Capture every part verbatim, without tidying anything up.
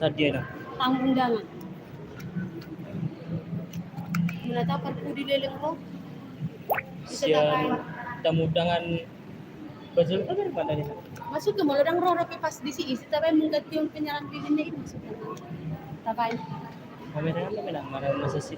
Sadia na. Tanggung dangan. Mula tau parpudi leleng ro. Sian tamu dangan. Baju apa dari mana nih? Maksudnya mula dang ro, ro pe pas di si isi, tapi mungkin tiung penyaran pilihnya itu maksudnya. Tabai. Kami dengan lu menang, mana masa sih?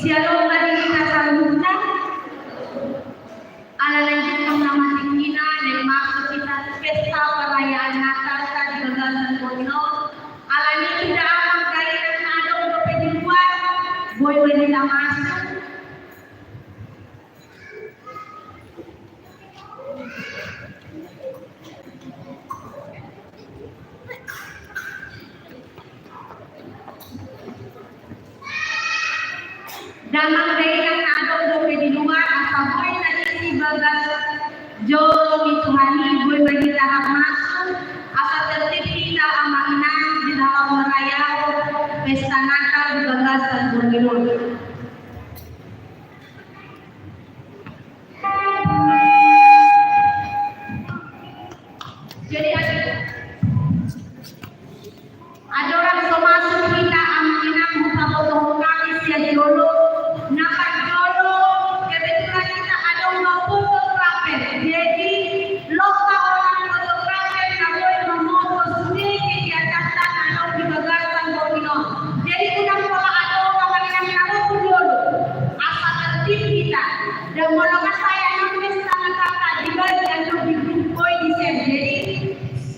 Shalom bagi kita saluhutna. Ala lanjut mangamatikina, naeng masuk kita pesta perayaan Natal di bagasan borngin on. Alani i, amang dainang na adong dope di luar, boi ma hita masuk. Damang dainang na adong dope di luar, asa boi na isi bagas jolo ni Tuhan i, boi ma hita rap masuk, asa tertib hita amang inang di dalam merayat pesta Natal di bagasan borngin on. Jadi, andorang so masuk hita amang inang, hupabotohon hami sian jolo, na parjolo kebetulan hita adong ma fotografer. Jadi, loas ma holan fotografer na boi mamoto sude kegiatan na adong di bagasan borngin on. Jadi, unang pola adong amang inang na ro tu jolo, asa tertib hita. Dan molo nga sai, annon pesta Natal dibagi annon di grup, boi di-share. Jadi,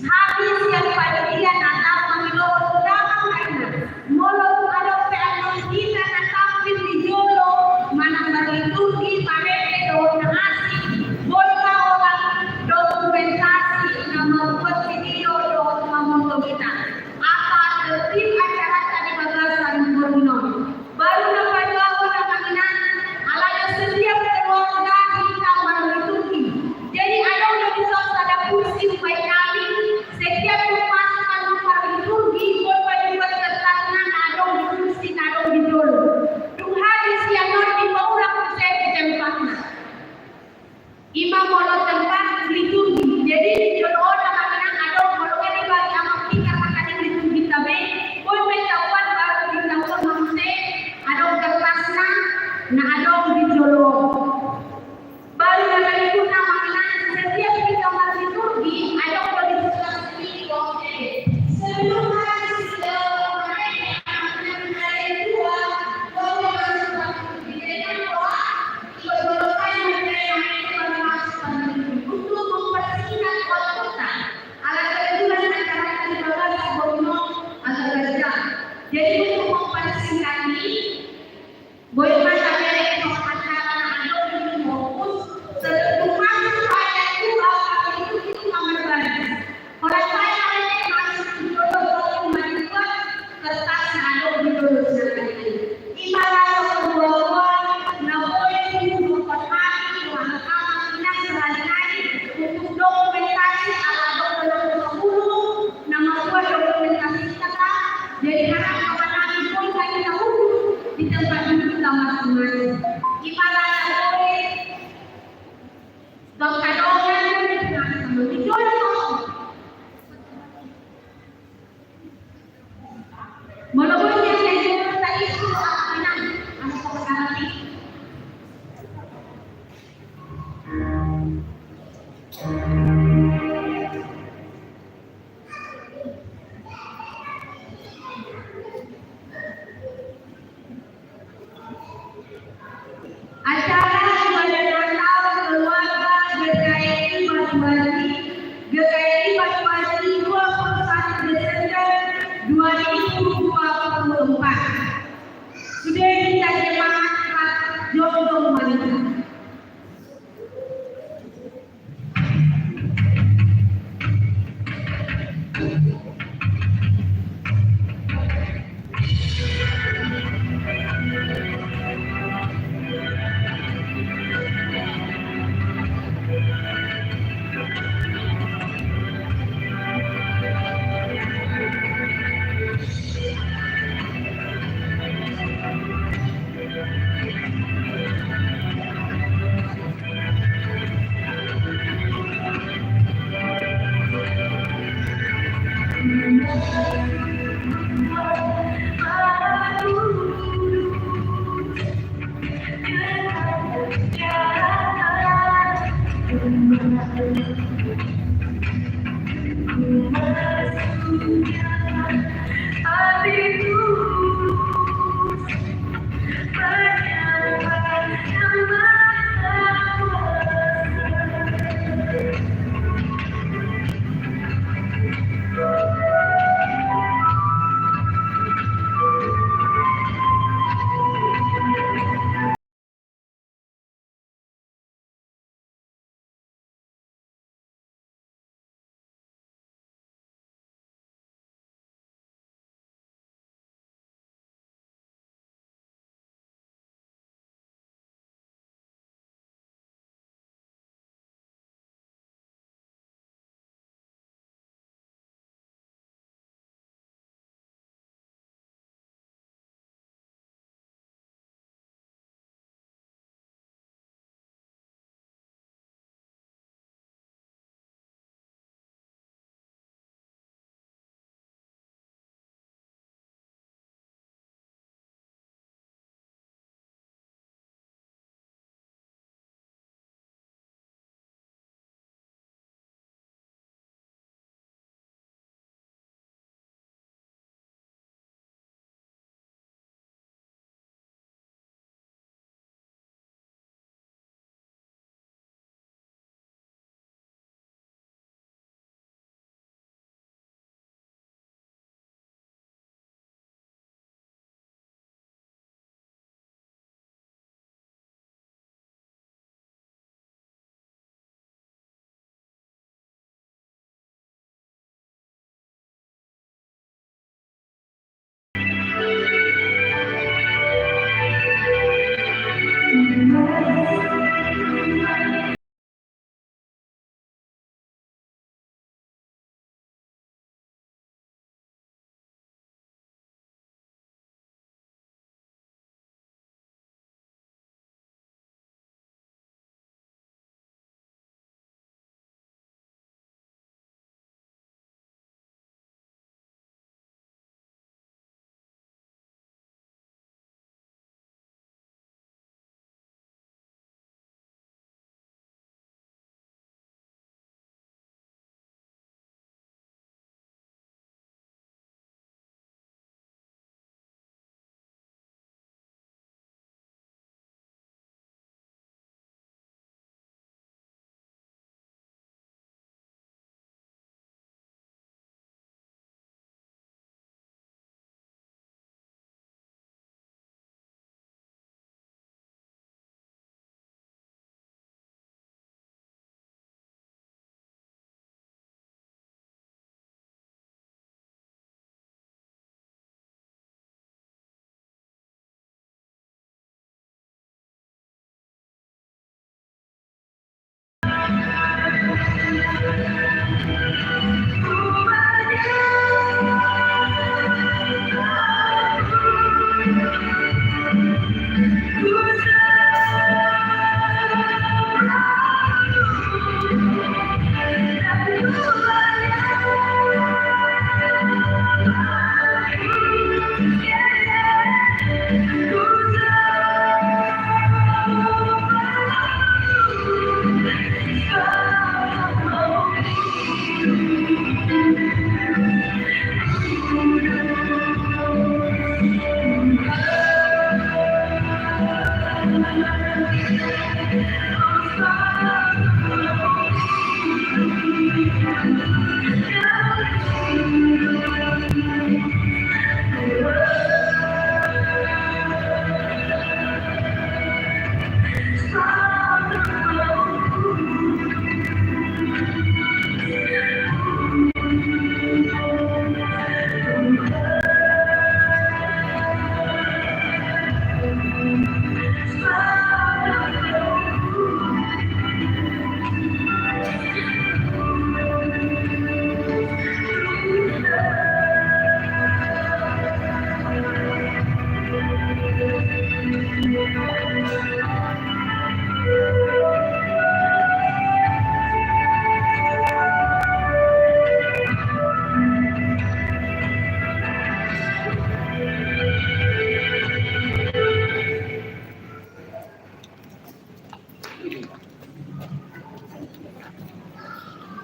hami sian panitia Natal mangidohon tu damang dainang, molo tung adong pe annon hita na tampil di jolo manang marliturgi, marende dohot na asing, boi ma holan dokumentasi na mambuat video dohot mamoto hita, asa tertib acaranta di bagasan borngin on. Baru na paduahon amang inang, alai setiap keluarga hita marliturgi. Jadi, adong do dison sada kursi umbahen hami, setiap tung masuk annon marliturgi, boi ma dibuat kertasna na adong di kursi na adong di jolo. Dung habis i annon dipaulak muse di tempatna. Ima molo tempat liturgi. Jadi, di jolo on amang inang adong, molo nga dibagi amang tikar na tadi liturgi tabe, boi ma hita buat, baru hita buat ma muse, adong kertasna na adong di jolo on. Baru na berikutna amang inang, setiap hita marliturgi, adong do di sebelah sini, oke. Sebelum habis, eh, mereka akan ada dua, dua orang liturgi. Jadi, yang doa, untuk mempersingkat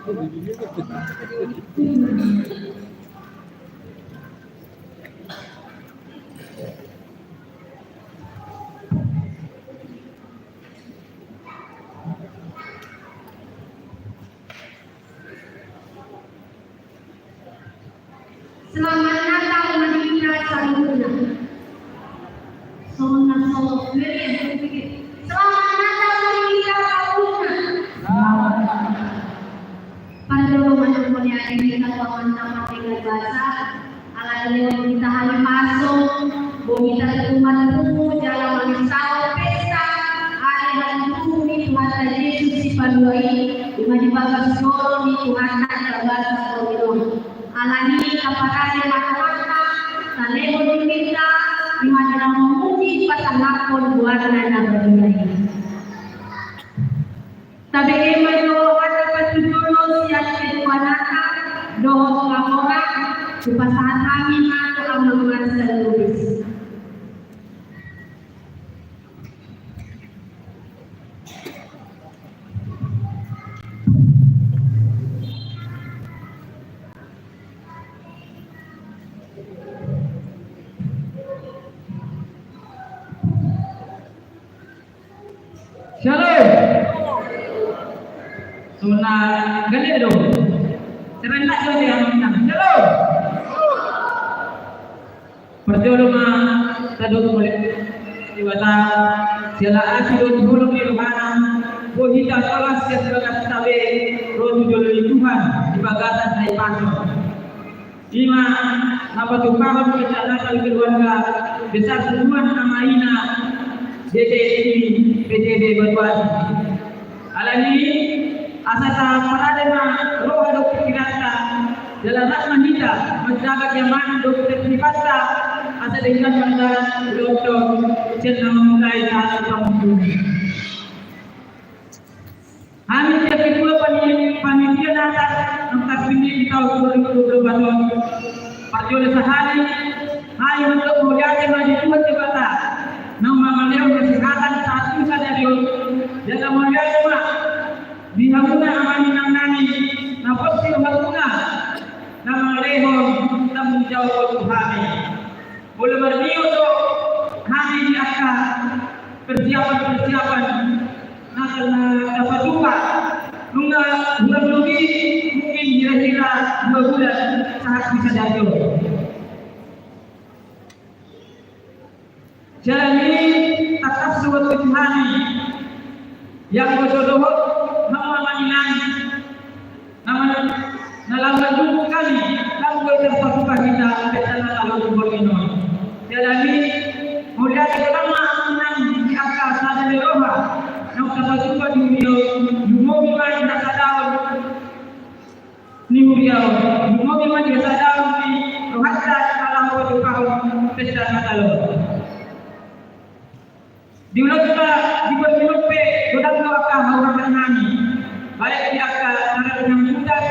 Selamat Natal ma di hita saluhutna. Selamat Natal ma di hita saluhutna. Parjolo ma di hita tu Amanta Pardenggan Basa. Alani lehon hita hami pasu, boi hita tubu marpungu jala mangisahon pesta ari hatutubu ni Tuhanta Jesus Sipalua i, ima di bagas joro ni Tuhanta na basa ro i. Alani i taparade ma rohanta, talehon ni hita, ima di na mamuji pasangaphon goarna na badia i. Tabege ma jo hata patujolo sian ketuanata dohot laporan, hupasahat hami ma tu amang Marcel Lubis. Shalom. Sona gale do. Serentak do dia menang. Shalom. Parjolo ma tadok mauliate tu Debata, siala asi dohot holong ni rohana, boi hita horas sian bagas tabe ro tu jolo ni Tuhan di bagasan na i pasu. Ima na patupahon pesta Natal keluarga besar Tuhan Ama Ina D P I P T B Batu Aji. Alani i asa taparade ma roha dohot pingkiranta, jala rap ma hita manjaga keamanan dohot ketertibanta, asa denggan ma hita londo sian na mamulai sahat tu pangujungi. Hami sian ketua pani-, panitia Natal naung tarpilih di taon dua ribu dua puluh empat on, parjolo sahali hami mandok mauliate ma di Tuhan Debata naung mangalehon kesehatan sahat tu sadari on. Jala mauliate ma di hamuna amang inang nami na pos di rohamuna na mangalehon tanggung jawab on tu hami. Molo marnio do hami di angka persiapan-persiapan Natal na tapatupa, nunga hurang lobi mungkin hira-hira dua bulan sahat tu sadari on. Jala ni tangkas do huboto hami, ianggo so dohot hamu amang inang, na man-, na laho manjou hami, laho boi tarpatupa hita pesta Natal on tu borngin on. Jala ni mauliate ma amang inang di angka sada ni roha naung tapatupa di huria on, lumobi ma di hasadaon ni huria on, lumobi ma di hasadaon ni rohanta na laho patupahon pesta Natal on. Di ulaonta di borngin on pe godang do angka hahurangannami, baik di angka saratus na tutas,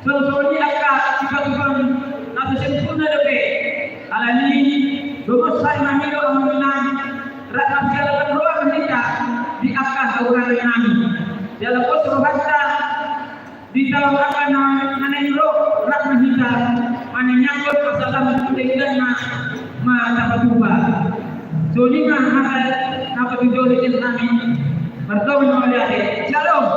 songon i angka sipatupaon na so sempurna dope. Alani i, dohot sari mangido amang inang, rap marsialapan roha ma hita di angka hahurangannami. Jala pos rohanta di taon angka na naeng ro, rap ma hita manangiangkon pasalamon tu denggan na ma tapatupa. Songon i ma hata na patujolo sian hami. Martonga ma mauliate. Shalom.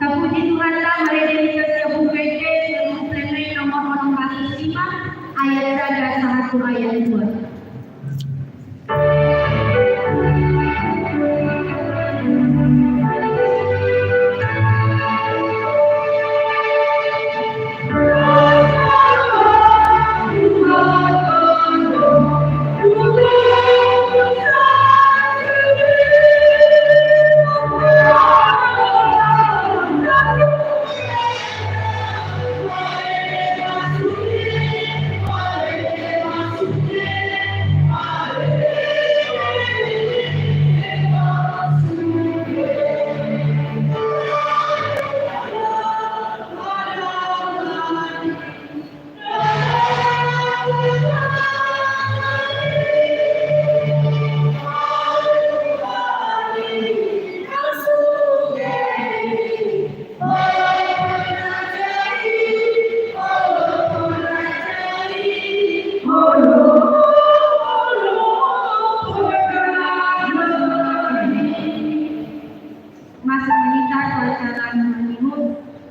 Tapuji Tuhanta, marende hita sian Buku Ende, sian Buku Ende nomor onom ratus lima, ayat sada sahat tu ayat dua.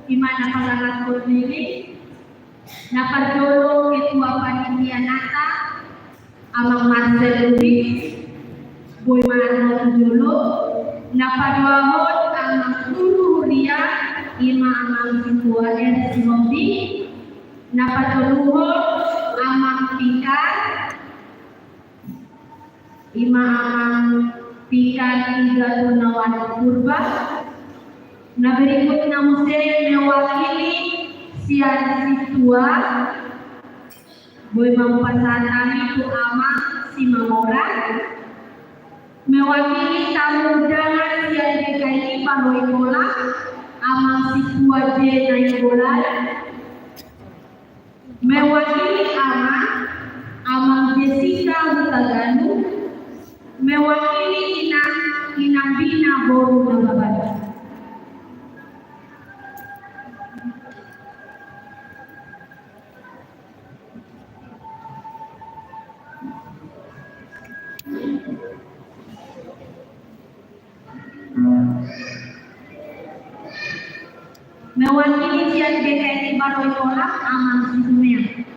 Ima na pangalakkon diri, na parjolo ketua panitia nata, Amang Marcel Lubis, boi ma annon tu jolo, na paduahon Amang Guru Huria, ima Amang Sintua R. Sihombing, na patoluhon Amang Pikar, ima Amang Pikar Tiga Tunawan Purba. Na berikutna muse mewakili sian Sintua, boi ma hupasahat hami tu Amang Simangoran. Mewakili tamu undangan sian GKI Baloi Kolak, Amang Sintua J. Nainggolan. Mewakili Amang, Amang Jessica Hutagalung. Mewakili Inang, Inang Dina boru Nababan. Mewakili sian GKI Baloi Kolak, Amang Situmea.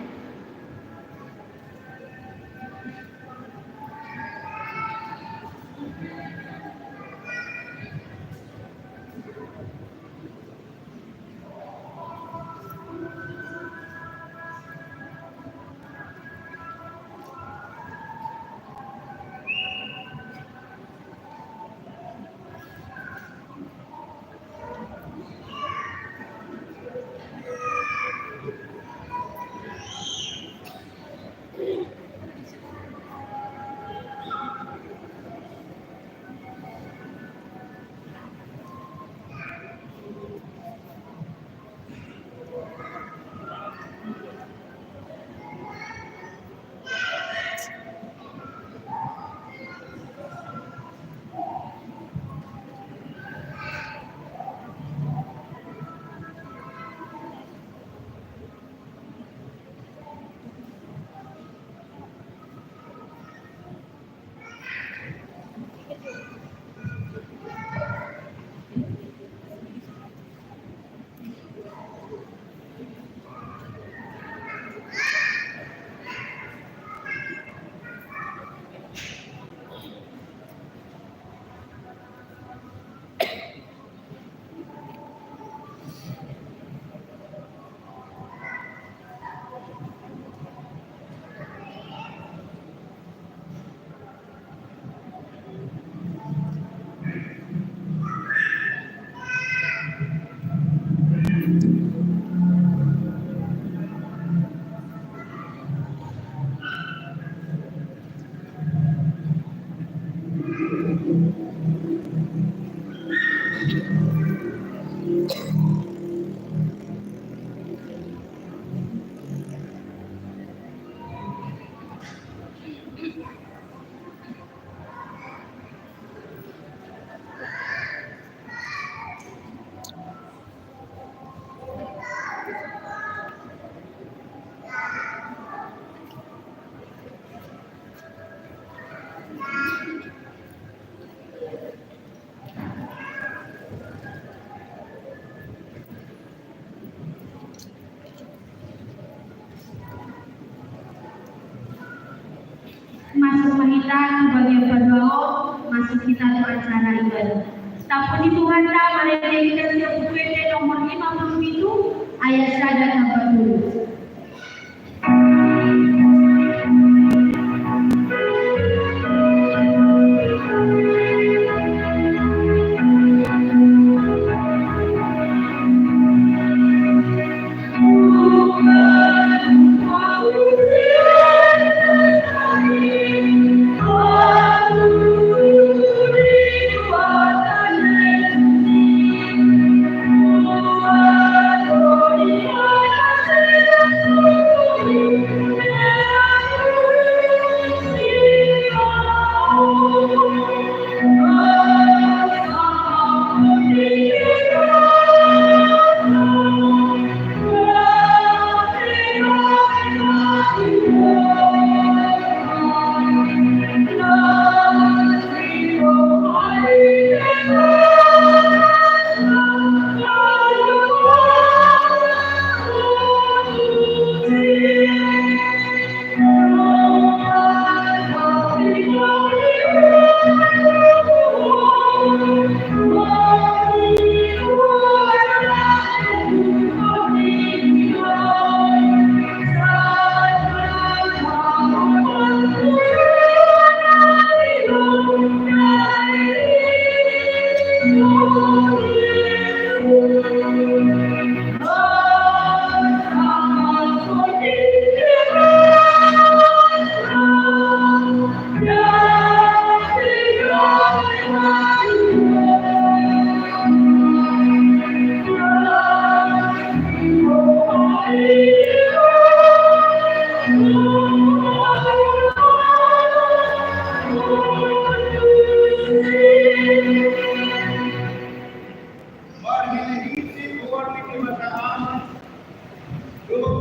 Masuk ma hita tu bagian paduahon, masuk hita tu acara ibadah. Tampuk ni Tuhanta, marende hita sian Buku Ende nomor lima puluh pitu, ayat sada sampai tolu.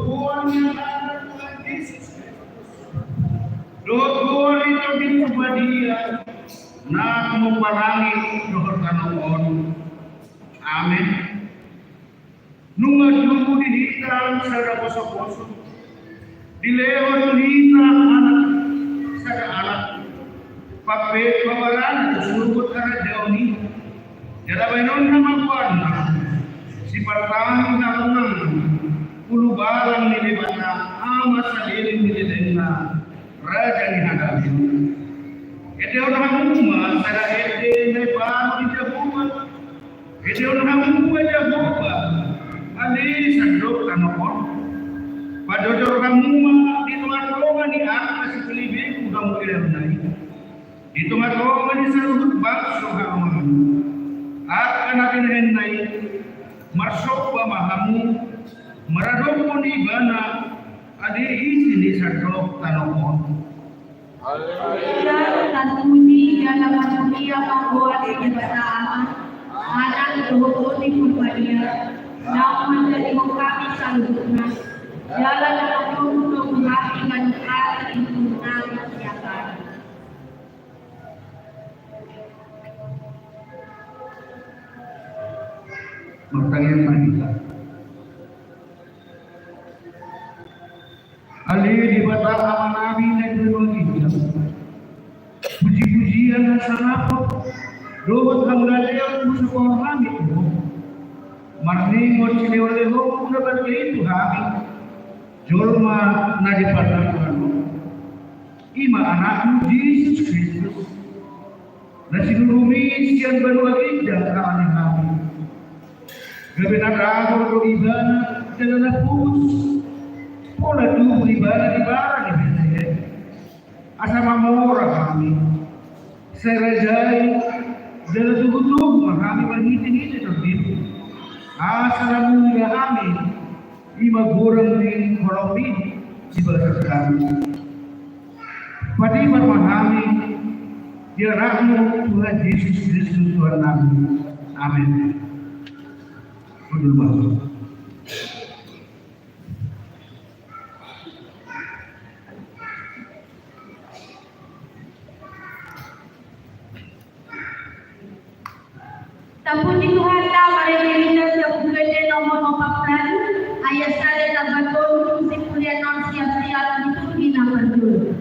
Goar ni Anakna Tuhan Jesus Kristus, dohot goar ni Tondi Parbadia, na mamboan langit dohot tano on. Amen. Nunga tubu di hita sada posoposo, dilehon hita anak, sada anak, pampe pabarana tu sogot harajaon i. Jala bahenonna ma goarna, sipartangi na tonang, ulubalang ni Debata, Ama saleleng ni lelengna, Raja ni hagabeon. Endehon hamu ma sada ende na ibaru di Jahowa. Endehon hamu ma Jahowa, ale sandok tano on. Pajojor hamu ma di tongatonga ni angka sipelebegu hamu ilehonna i, di tongatonga ni saluhut bangso haoranganmu. Angka na binahenna i, marsomba ma hamu, maradophon ibana, ale isi ni sandok tano on. Ia tarpuji jala marmulia ma goar ni Debata Ama, Anak dohot Tondi Parbadia, naung manjadihon hami saluhutna, jala na manjou tu hami ganup ari ni umur nami siap ari. Martangiang ma hita. Ale Debata Amanami na di banua ginjang, pujipujian, hasangapon dohot hamuliateon hupasahat hami tu Ho, marningot silehonlehonMu na badia i tu hami, jolma na di pardamuan on, i ma AnakMu Jesus Kristus, na sinurumi sian banua ginjang ala ni hami. Gabe na dahor do Ibana jala na pogos, pola tubu Ibana di bara ni Betlehem, asa mamora hami. Sai rajai jala togutogu ma hami marhitehite TondiM, asa lam mulia hami, i ma godang ni holongMi di bagasan hami. Patipa ma hami di AnakMu Tuhan Jesus Kristus Tuhannami. Amen. Hundul ma. Tapuji Tuhanta, marende hita sian Buku Ende nomor opat pulu, ayat sada tamba tolu, Simpulian on siap-siap, liturgi na parjolo.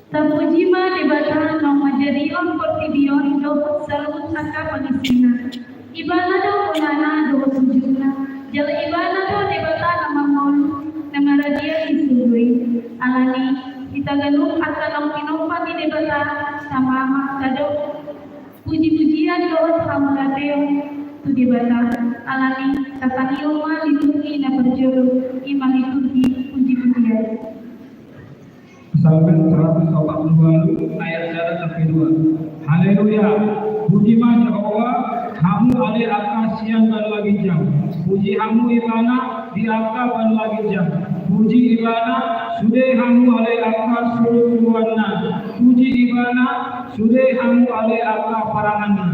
Tapuji ma Debata naung manjadihon portibi on dohot saluhut angka pangisina. Ibana do bolana dohot ujungna, jala Ibana do Debata na mangolu, na maradian di surgo i. Alani i, hita ganup angka naung tinompa ni Debata, tama ma tadok pujipujian dohot hamuliateon tu Debata. Alani i, tatangihon ma liturgi na parjolo. i ma liturgi puji-pujian. Psalmen seratus opat puluh walu ayat sada sampai dua. Haleluya. Puji ma Jahowa, hamu ale angka sian banua ginjang. Puji hamu Ibana di angka banua ginjang. Puji Ibana sude hamu ale angka solu joloanna. Puji Ibana sude hamu ale angka paranganna.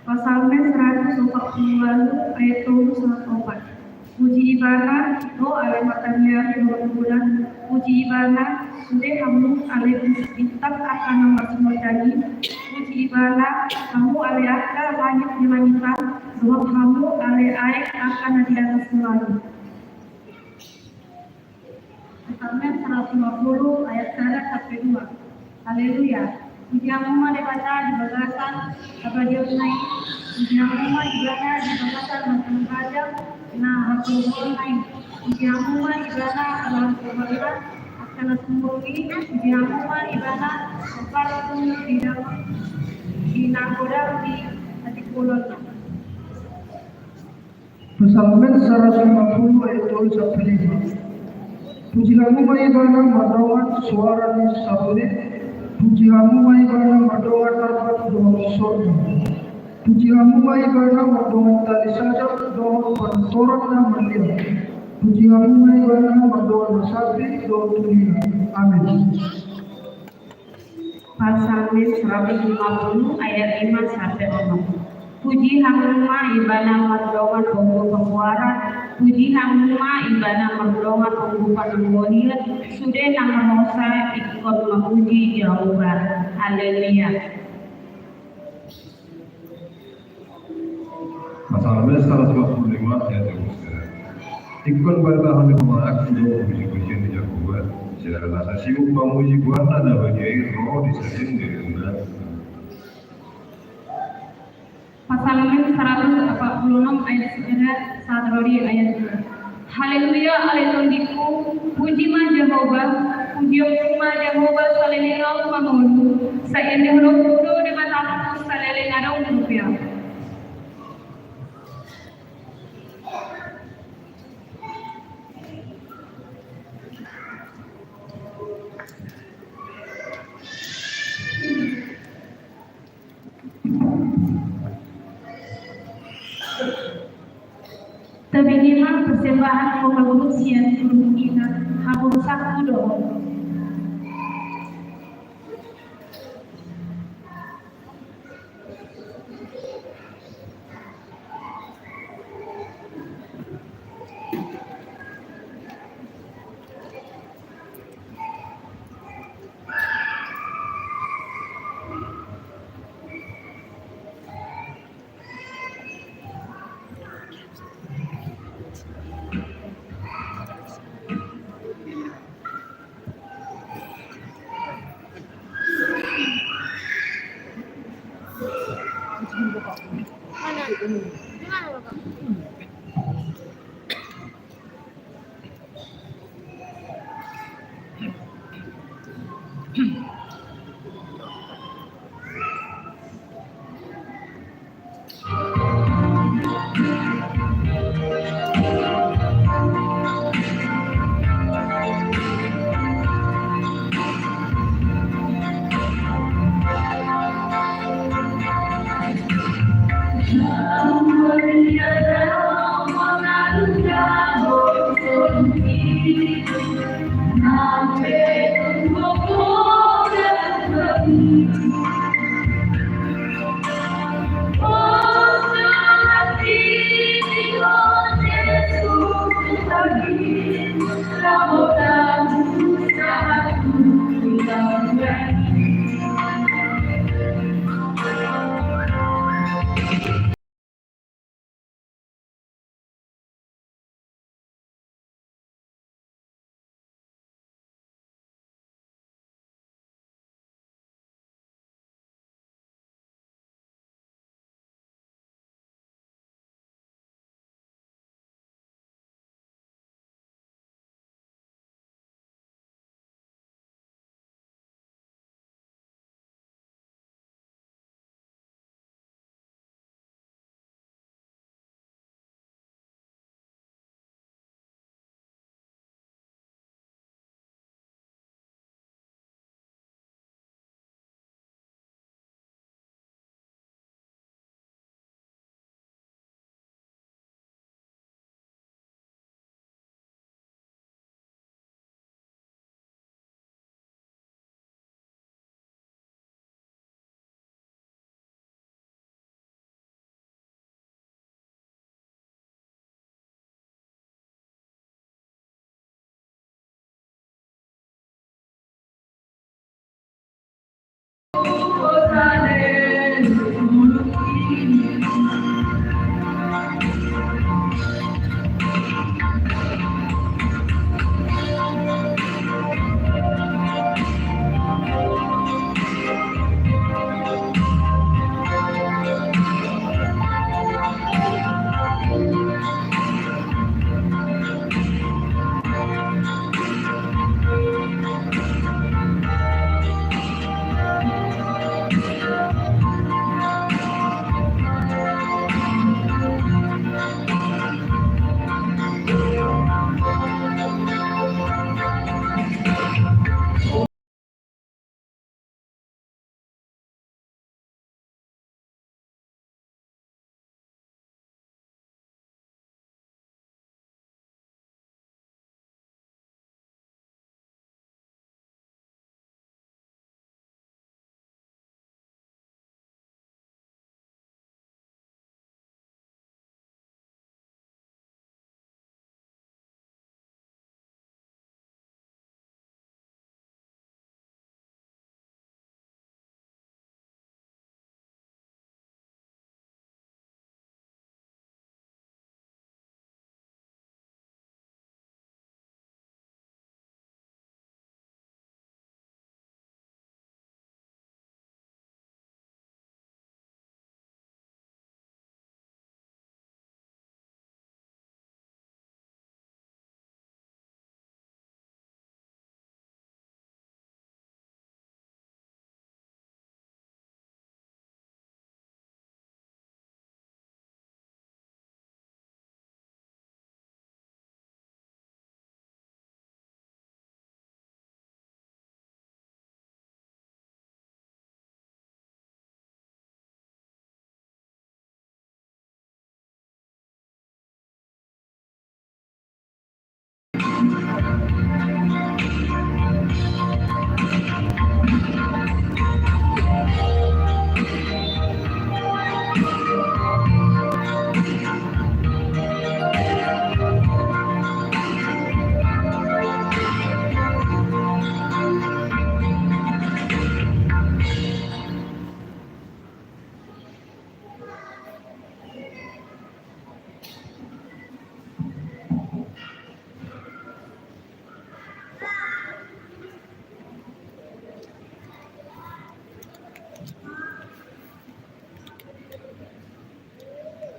Psalmen seratus opat puluh walu ayat tolu sahat opat. Puji Ibana, ho ale mataniari dohot bulan. Puji Ibana, sude hamu ale bintang angka na marsimandang i. Puji Ibana, hamu ale angka langit di langitan, dohot hamu ale aek angka na di atas ni langit. Psalmen seratus lima puluh ayat sada sampai dua. Haleluya. Puji hamu ma Debata di bagasan habadiaonna i. Puji hamu ma Ibana di bagasan martano raja na hagogoonna i. Puji hamu ma Ibana ala hagogoonna angka na sumurung i. Puji hamu ma Ibana na parsuru di dalan di na godang di hatigoranna. Psalmen saratus lima puluh ayat tolu sampai lima. Puji hamu ma Ibana mardongan soara ni sabodari. Puji hamu ma Ibana mardongan arpat dohot sorban. Puji hamu ma Ibana mardongan tali sajam dohot pantoran na marliat. Puji hamu ma Ibana mardongan na sapi dohot tulina. Amin. Psalmen seratus lima puluh ayat lima sampai onom. Puji hamu ma Ibana mardongan ompu pamboaran, puji hamu ma Ibana mardongan ompu pananggolian, sude na marhosa ingkon mamuji Jahowa. Haleluya. Psalmen seratus empat puluh lima ayat dua puluh sembilan. Ingkon bariba hami pamangan dohot puji-pujian di Jahowa, jala na sasibuk mamuji goarna na badia i ro di sandiri ni roha. Psalmen seratus empat puluh enam ayat sada sahat ro di ayat dua. Haleluya, ale tondingku, puji ma Jahowa, pujionmu ma Jahowa saleleng ahu mangolu, sai endehononku do Debatam saleleng adong rupia. Tabege ma persembahan on, hamu sian turpuk i, hamu sangku do.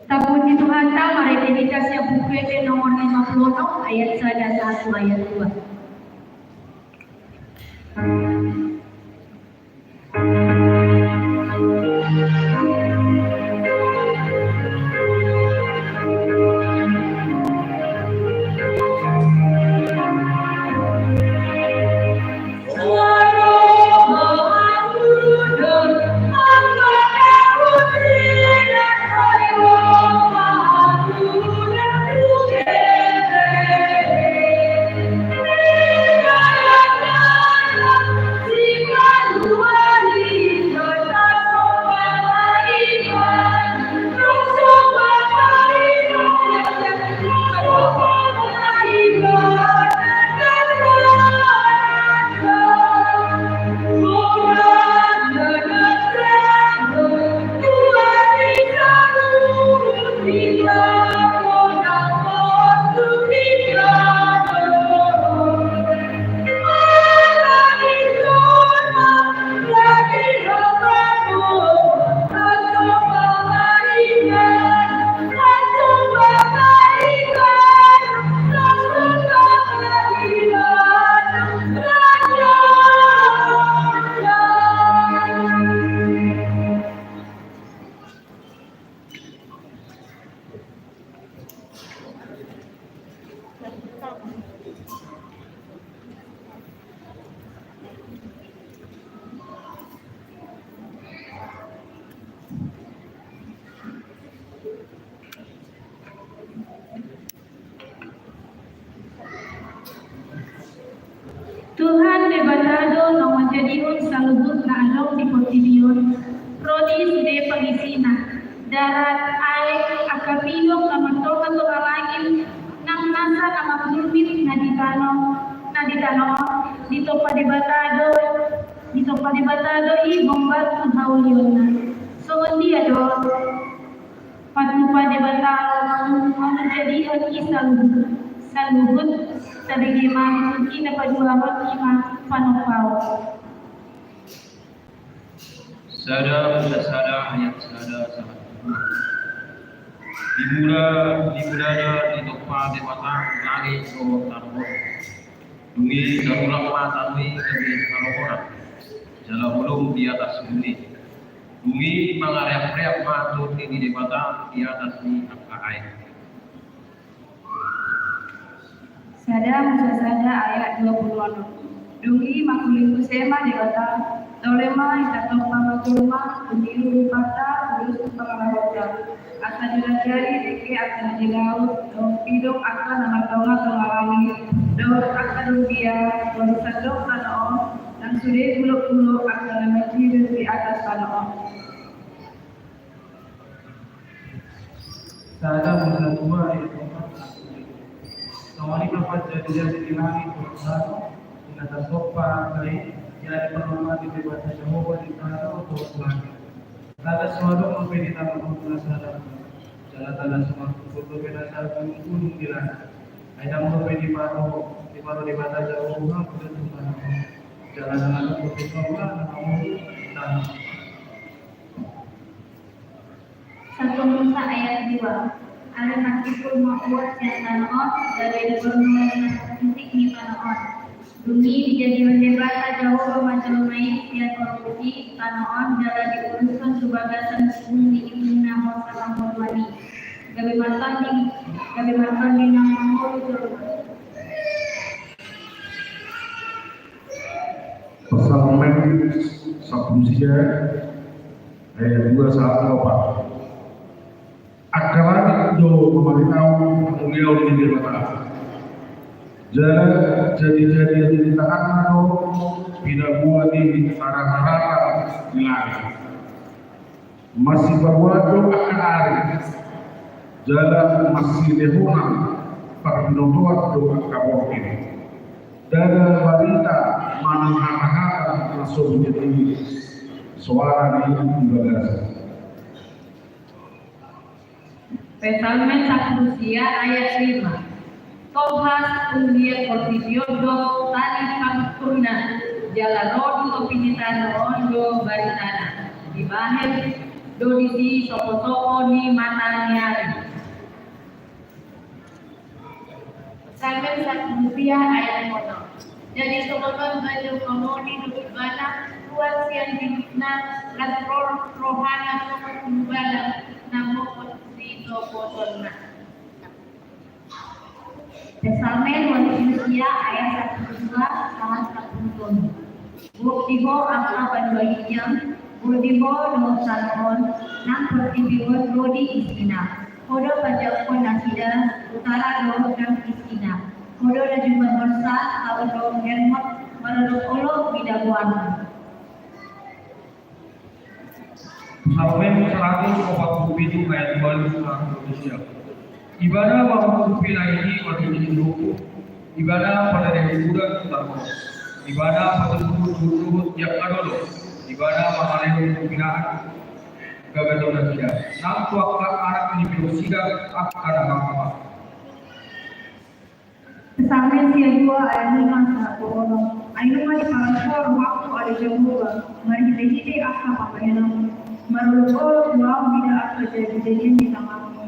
Tapuji Tuhanta, marende hita sian Buku Ende nomor lima puluh onom, ayat sada sahat tu ayat dua. Tuhan Debata do na manjadihon saluhut na adong di portibi on, ro ni sude pangisina, darat, aek, angka pilok na martonga-tonga langit, nang nasa na manggulmit na di tano, na di tano on, ditompa Debata do Ditompa Debata do i gombar tu haulionna. Songon dia do patupa Debata manjadihon i saluhut, saluhut, tabege ma di tingki na paduahon i ma panompaon. Sada Hosea sada ayat sada sahat di mula, di mulana ditompa Debata langit dohot tano on. Dung i tarulak ma tano i gabe harohoran, jala holong di atas bumi. Dung i mangareakreak ma Tondi ni Debata di atas ni angka aek. Sada Hosea sada ayat dua pulu onom. Dung i mangkulingguse ma Debata, tole ma hita tompa ma jolma, tu niru rupanta, ulos tu pangarahutna. Asa dilajari dengke angka na di laut, dohot pidong angka na martongatonga langit, dohot angka dondia, molo sandok tano on, nang sude bulokbulok angka na martidur di atas tano on. Sada Hosea dua ayat opat. Songon i ma panjadian di langit dohot tano, di na tartompa angka i, jadi parrohaan ni Debata Jahowa di tano dohot langit. Tadas ma adong dope di tano on na sada, jala tadas ma pupur dope na sagunung-gunung di langit. Ai ndang dope diparo, diparo Debata Jahowa mula tu tano on. Jala ndang adong dope sorga na mangolu di tano on. Satu Musa ayat dua. Alai marsimpul ma uap sian tano on, gabe diborngin na sasisik ni tano on. Dung i dijadihon Debata Jahowa ma jolma i sian orbuk i tano on, jala diurushon tu bagasan punggung ni ibana Musa mangolu i. Gabe martanding, gabe martanding na mangolu jolma. Psalmen sampulu sia ayat dua sahat opat. Angka langit do mamaritaon hamuliaon ni Debata, jala jadijadian ni tanganna do pinaboa ni haraharana di langit. Masipaboa do angka ari, jala masilehonan parbinotoan do angka borngin. Ndada barita manang hatahata na so bujur i, soara ni di bagasan. Psalmen sampulu sia ayat lima. Tolhas tu liat portibi on do tali pangungkurna, jala ro tu topi ni tano on do baritana. Dibahen do disi soposopo ni mata ni ari. Psalmen sampulu sia ayat onom. Jadi songon on ma jolma modi dohot ibana, ruar sian binikna, las ro rohana songon ulubalang na mopot sisopotanna. Psalmen ualu pulu sia ayat sampulu dua sahat sampulu tolu. Gok di ho angka banua ginjang, gok di ho dohot tano on, nang portibi on ro di isina. Ho do pajakkon nasida, utara dohot nang isina. Ho do na jumbar horsa, taon dohot hermon, marolopolop di dagoanna. Psalmen saratus opat pulu pitu ayat ualu sahat dua pulu sia. Ibana ma mangungkuphi na i marhite ni hopu, ibana panereon udan tu tano on, ibana patuduhon uhur-uhur di angka dolok, ibana mangalehon tu binaan gagaton nasida, nang tu angka anak ni pinousida angka na mangama. Psalmen sia dua ayat lima sahat tu onom. Ai nunga dipalas ho rohangku ale Jahowa, marhitehite angka pambahenanmu. Marolopolop do ahu mida angka jadijadian ni tanganmu.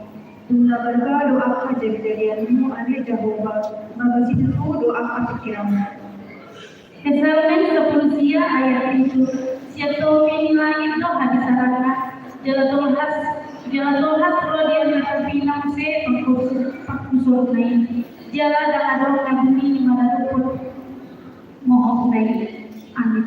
Tung na balga do angka jadijadianmu ale Jahowa, bagas situtu do angka pingkiranmu. Psalmen sampulu sia ayat pitu. Sian topi ni langit do habisaranna, jala tolhas, jala tolhas ro di ari na tarpinang muse pangkus-, pangkusurna i. Jala ndang adong na buni ni manadingkon mohopna i. Amin.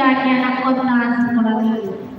Ia, ia, na kota sekolah ini.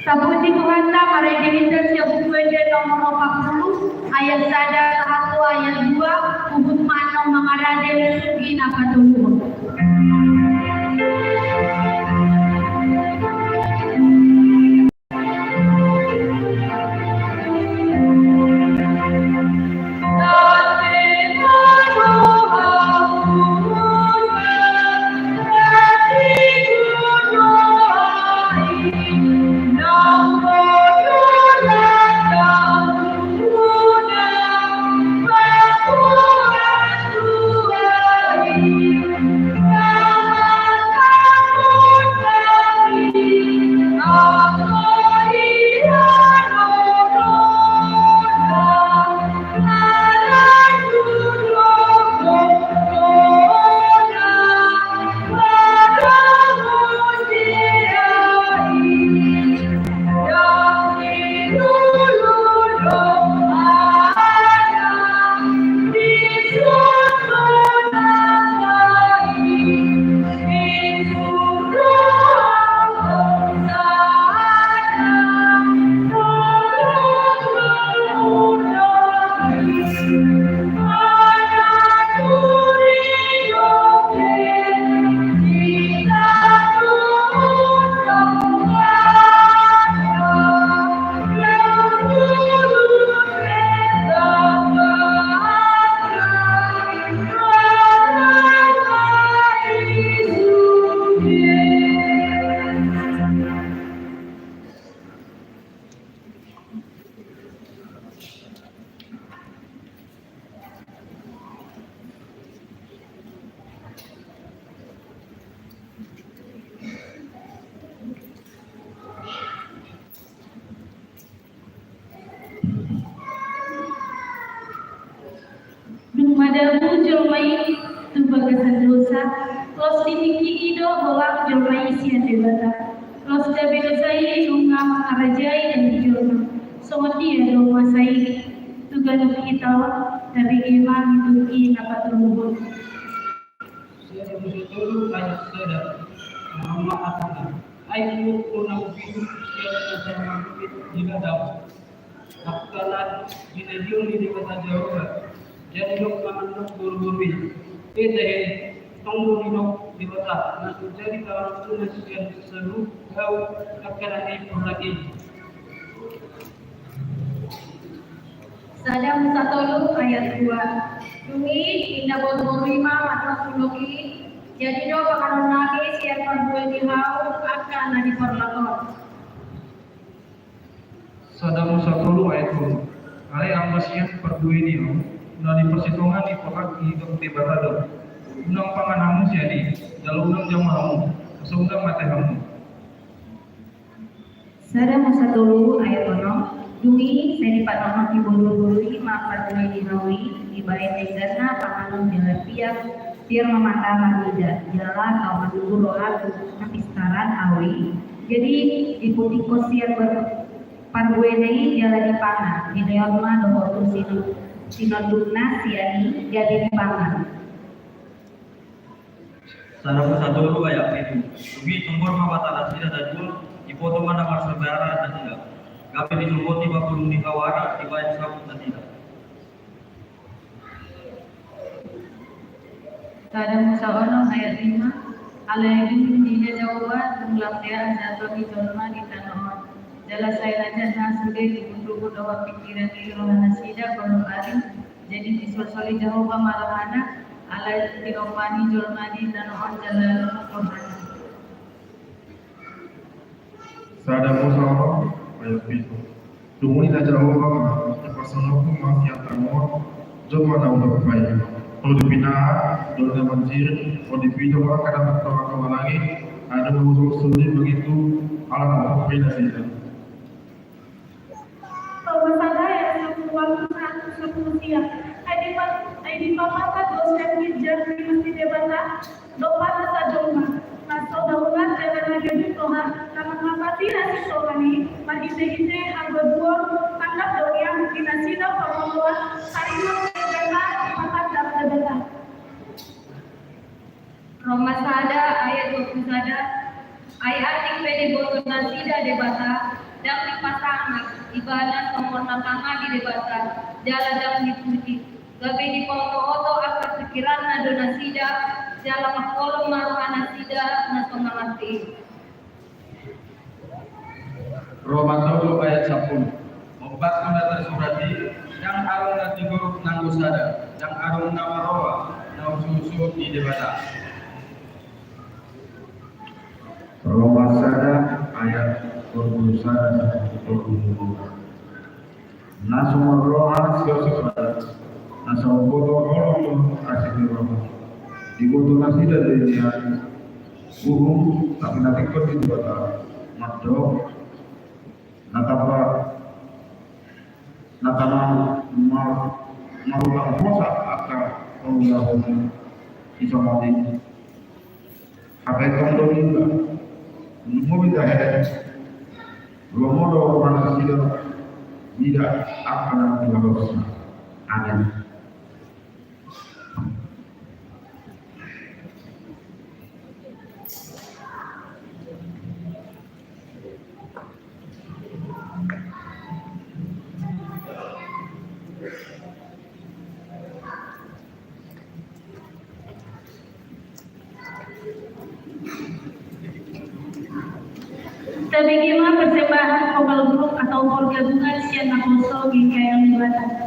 Tapuji Tuhanta, marende hita sian Buku Ende nomor opat pulu, ayat sada sahat tu ayat dua, huhut ma annon mangarade nangkin na patoluhon. Dung madabu jolma i tu bagasan dosa, laos ditingki i do holan jolma i sian Debata. Laos gabe dosa i nunga mangarajai daging jolma. Songon dia do masa i tu ganup hita on, tabege ma nangkin na patoluhon. Sada Musa tolu ayat sada. Nama hatana. Ai ulo na upitu sian na sama di ladang. Angka na dinajion ni Debata Jahowa. Jadi didok ma annon boruboru i. Eda he, tong do didok Debata na so jadi tarangan tu na sian saluhut hau angka na di porlak i. Sada Musa tolu ayat dua. Dung i ninna boruboru i ma manang ulo i, jadi do panganon nami sian parbue ni hau angka na di porlak on. Sada Musa tolu ayat tolu. Alai angka sian parbue ni hau na di parsitongaan ni porlak i didok Debata do. Unang pangan hamu sian i, jala unang jamur hamu, asa unang mate hamu. Sada Musa tolu ayat onom. Dung i sai dipanonot ni boruboru i ma parbue ni hau i, dibaen dengganna panganon jala piak, piak ma hata marnida, jala tau manunggu roha tu hapistaran hau i. Jadi diputikhon sian bar-, parbuena i jala dipangan, dilehon ma dohot tu sino-, sinondukna sian i gabe dipangan. Sada Musa tolu ayat pitu. Dung i sombor ma mata nasida na dua, diboto ma na marsaudara nasida. Gabe disogoti ma bulung ni hau ara dibaen sabut nasida. Sada Musa onom ayat lima. Alai dung nida Jahowa, tung lam dea hajahaton ni jolma di tano on. Jala sai lajat na sude ribut-ribut dohot pingkiran ni roha nasida, ganup ari. Jadi disolsoli Jahowa ma rohana, ala tinompa ni jolma di tano on jala lohot rohana. Sada Musa onom ayat pitu. Dung i ninna Jahowa ma, diparsonophu ma sian tano on jolma na umporbai. Tolu pinahan, dua na manjirit, onom pinahan angka na martonga-tonga langit, adong na husolsoli mangido ala na umporbai nasida. Roma sada ayat sampulu ualu sahat tu sampulu sia. Ai dipa-, ai dipapatar do sian ginjang ni Debata domba na sajolma, na so daungan jala na gabe toha, na mangampati na sintongan i marhite-hite hagogoon, tangkas do ia di nasida pangoloan taringot na jala dipatandang Debata. Roma sada ayat dua pulu sada. Ai atik pe diboto nasida Debata, Ndang dipasangap ibana songon na pangadi Debata, jala ndang dipuji. Gabe dipaotooto angka pingkiranna do nasida, jala mangholom ma rohanasida na so mangarti i. Roma tolu ayat sampulu. Mambahen na tarsurat i, ndang adong na tigor nanggo sada, ndang adong na marroha na hushushu di Debata. Roma sada ayat dua puluh sada sampai dua puluh dua. Na so marroha sian Debata, na so mamboto holong do asi ni roha. Diboto nasida do nian uhum na pinatingkon ni Debata, mandok na tamba, na tamba mar-, marulahon hosa angka pangulahon i songon i. Hape tong do niba, nunga mita he, lomo do rohanasida mida angka na niba hosa. Amin. Tabege ma persembahan ombal buruk atau ombal gabungan sian naposo di kayang Debata.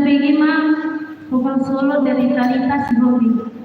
Bagi ma vokal solo dari Talita Sihombing.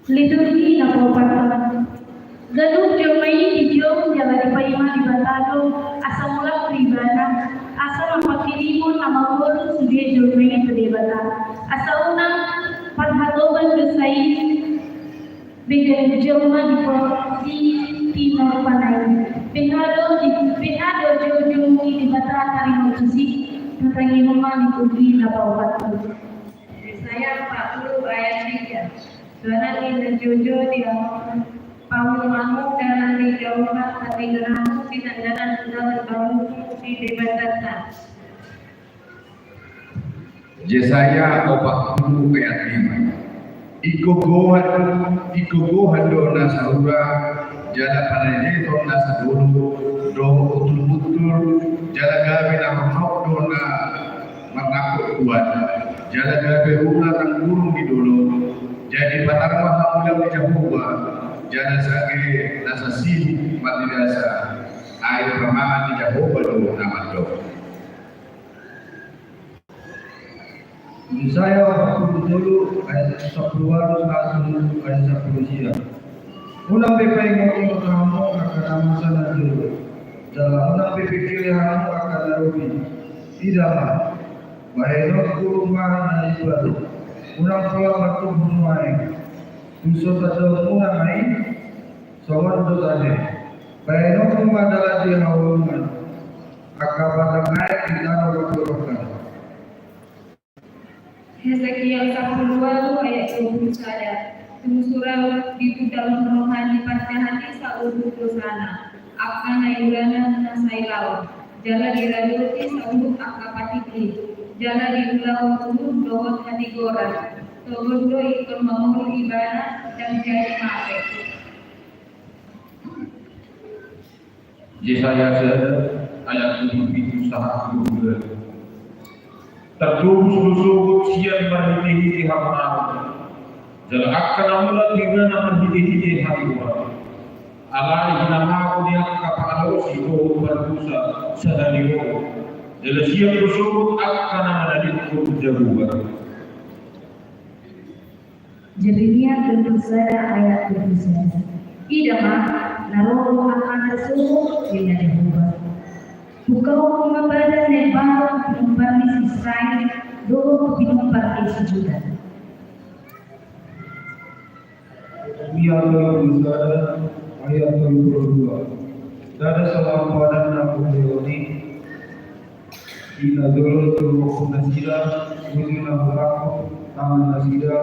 Liturgi na paopathon. Ganup jolma i dijou jala dipaima Debata do asa mulak tu ibana, asa mangkirimhon na magolu sude jolma i tu Debata, asa unang parhatoban dosa i. Bege jolma di po-, di tinorna i. Beha do di, beha do joujou ni Debata taringot tusi, tu tangihon ma liturgi na paopathon. Yesaya empat puluh ayat tiga. Dalan ni na joujou di hamu, paulunganmu dalan ni Jahowa, tapi geranmu di tengah dalan ulaon barumu di Debatanta. Yesaya opat puluh ayat lima. Ingkon gohan, ingkon gohan do na saura, jala panelehon na sadolo, dohot uturutur, jala gabe na horhon do na marnangkok tuan, jala gabe rura nang gurung ni dolok. Jadi patar ma hamu laho di Jahowa, jala sage na sasibuk marnidasa, ai pamangan ni Jahowa do na mandok. Yesaya opat puluh tolu ayat sampulu ualu sahat tu ayat sampulu sia. Unang be paingotingot hamu angka na masa na jolo, jala unang be pingkiri hamu angka na lobi. Ida ma, bahenonku ma na imbaru, unang pola martumbu nuaeng. Dung so tadok muna ma i, songon do tadi. Bahenonku ma dalan di haulungan, angka batang aek di tano partudokan. Hesekiel sampulu ualu ayat dua puluh sada. Tung sura dipudalhon roha ni parjahat i saluhut dosana, angka na iulana na sai laon, jala diradoti saluhut angka patik i, jala diulahon uhum dohot hatigoran. Togon do ingkon mangolu ibana, ndang jadi mate. Yesaya sada ayat dua puluh pitu sahat dua puluh dua. Tartobus do sogot sian marhitehite hamonangan, jala angka na mulak ibana marhitehite hatigoran. Alai hinamago ni angka pangalaosi dohot pardosa sada ni roha, jala sian do sogot angka na manadingkon jabu baru. Jeremia tolu pulu sada ayat dua pulu sada. Ida ma, na ro do angka na sogot, ninna Jahowa. Hukaon ma badan na imbaru tu pinompar ni si Israel dohot tu pinompar ni si Juda. Jeremia tolu pulu sada ayat tolu pulu dua. Ndada solang padan na huulahon i di na jolo tu nasida, uju na hutangkup tangan nasida,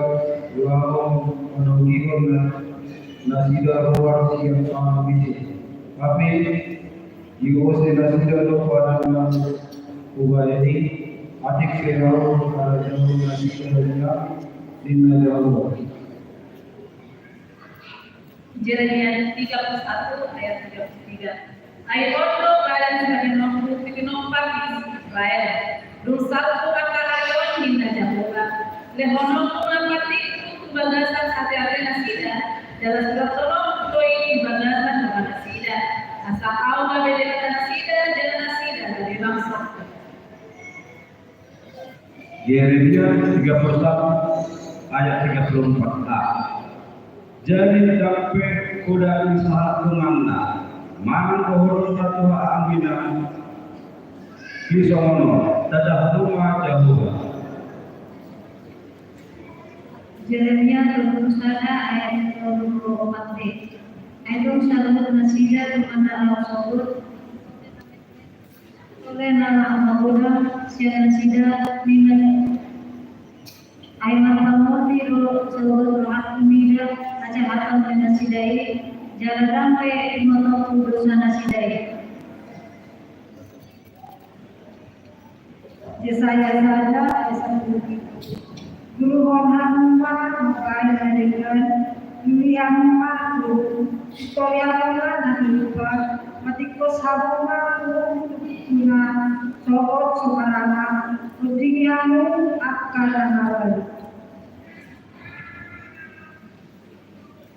laho manogihon nasida ruar sian tangan bise. Tapi diose nasida do padan na hubahen i, atik pe ahu harajaon nasida hian, ninna Jahowa. Jeremia tiga puluh satu ayat tiga puluh tiga. Ai on do badan sihaholonganku tu pinompar ni si Israel, dung salpu angka ari on, ninna Jahowa. Lehononku ma patikku tu bagasan ateate nasida, jala surathononku do i tu bagasan roha nasida, asa ahu ma be Debata nasida, jala nasida gabe bangsangku. Jeremia tiga puluh satu ayat tiga puluh empat a. Jadi ndang pe poda ni sahat donganna, manang dohononna tu haha inang, di songon on, ndada hamu ma Jahowa. Jeremia tolu puluh sada ayat tolu puluh empat b. Ai dung saluhut nasida tu manang laho sogot, Olo na laho magodang sian nasida, ninna. Ai marpangondi do sogot rohangku mida hajahaton ni nasida i, jala ndang pe ingotonku dosa nasida i. Yesaya sada ayat sampulu pitu. Guruhon hamu ma mangkatai na denggan, lului hamu ma tu, pintor hamu ma na tupa, matingkos hamu ma tu, tu na sogot so maranga, ondingi hamu angka na maol.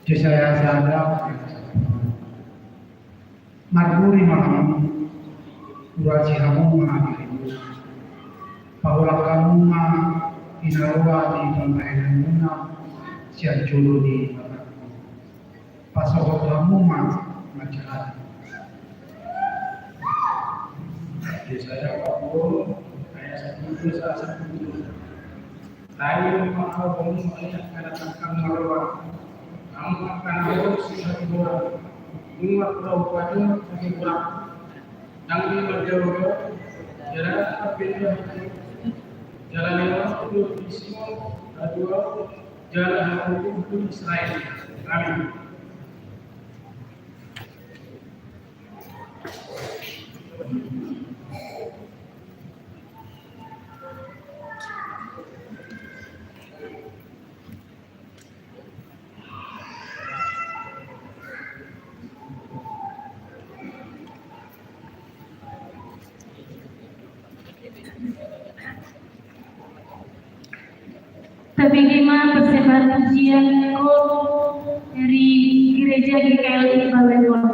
Yesaya sada. Marguri ma hamu, urasi hamu ma dirimuna. Paholang hamu ma na roa ni pambahenanmuna sian jolo ni Debata. Pasohot hamu ma masyarakat. Yesaya empat puluh ayat satu sahat sapuluh. Lain ma Ahu, hamu angka na tangkang marroha, hamu angka na ro sian hatigoran, nunga ro hubani hatigoran. Ndang be marjaojao, jala ndang be marjaojao, jala lewat tu Simon, jala hamu tu Israel. Amin. Tabege ma persembahan pujian on dari gereja G K L I Balengon.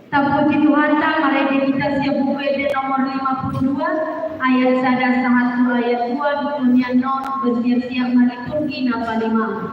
Tapuji Tuhanta, marende hita sian Buku Ende nomor lima puluh dua, ayat sada sahat tu ayat dua, di hurian on bersiap-siap ma liturgi na palimaon.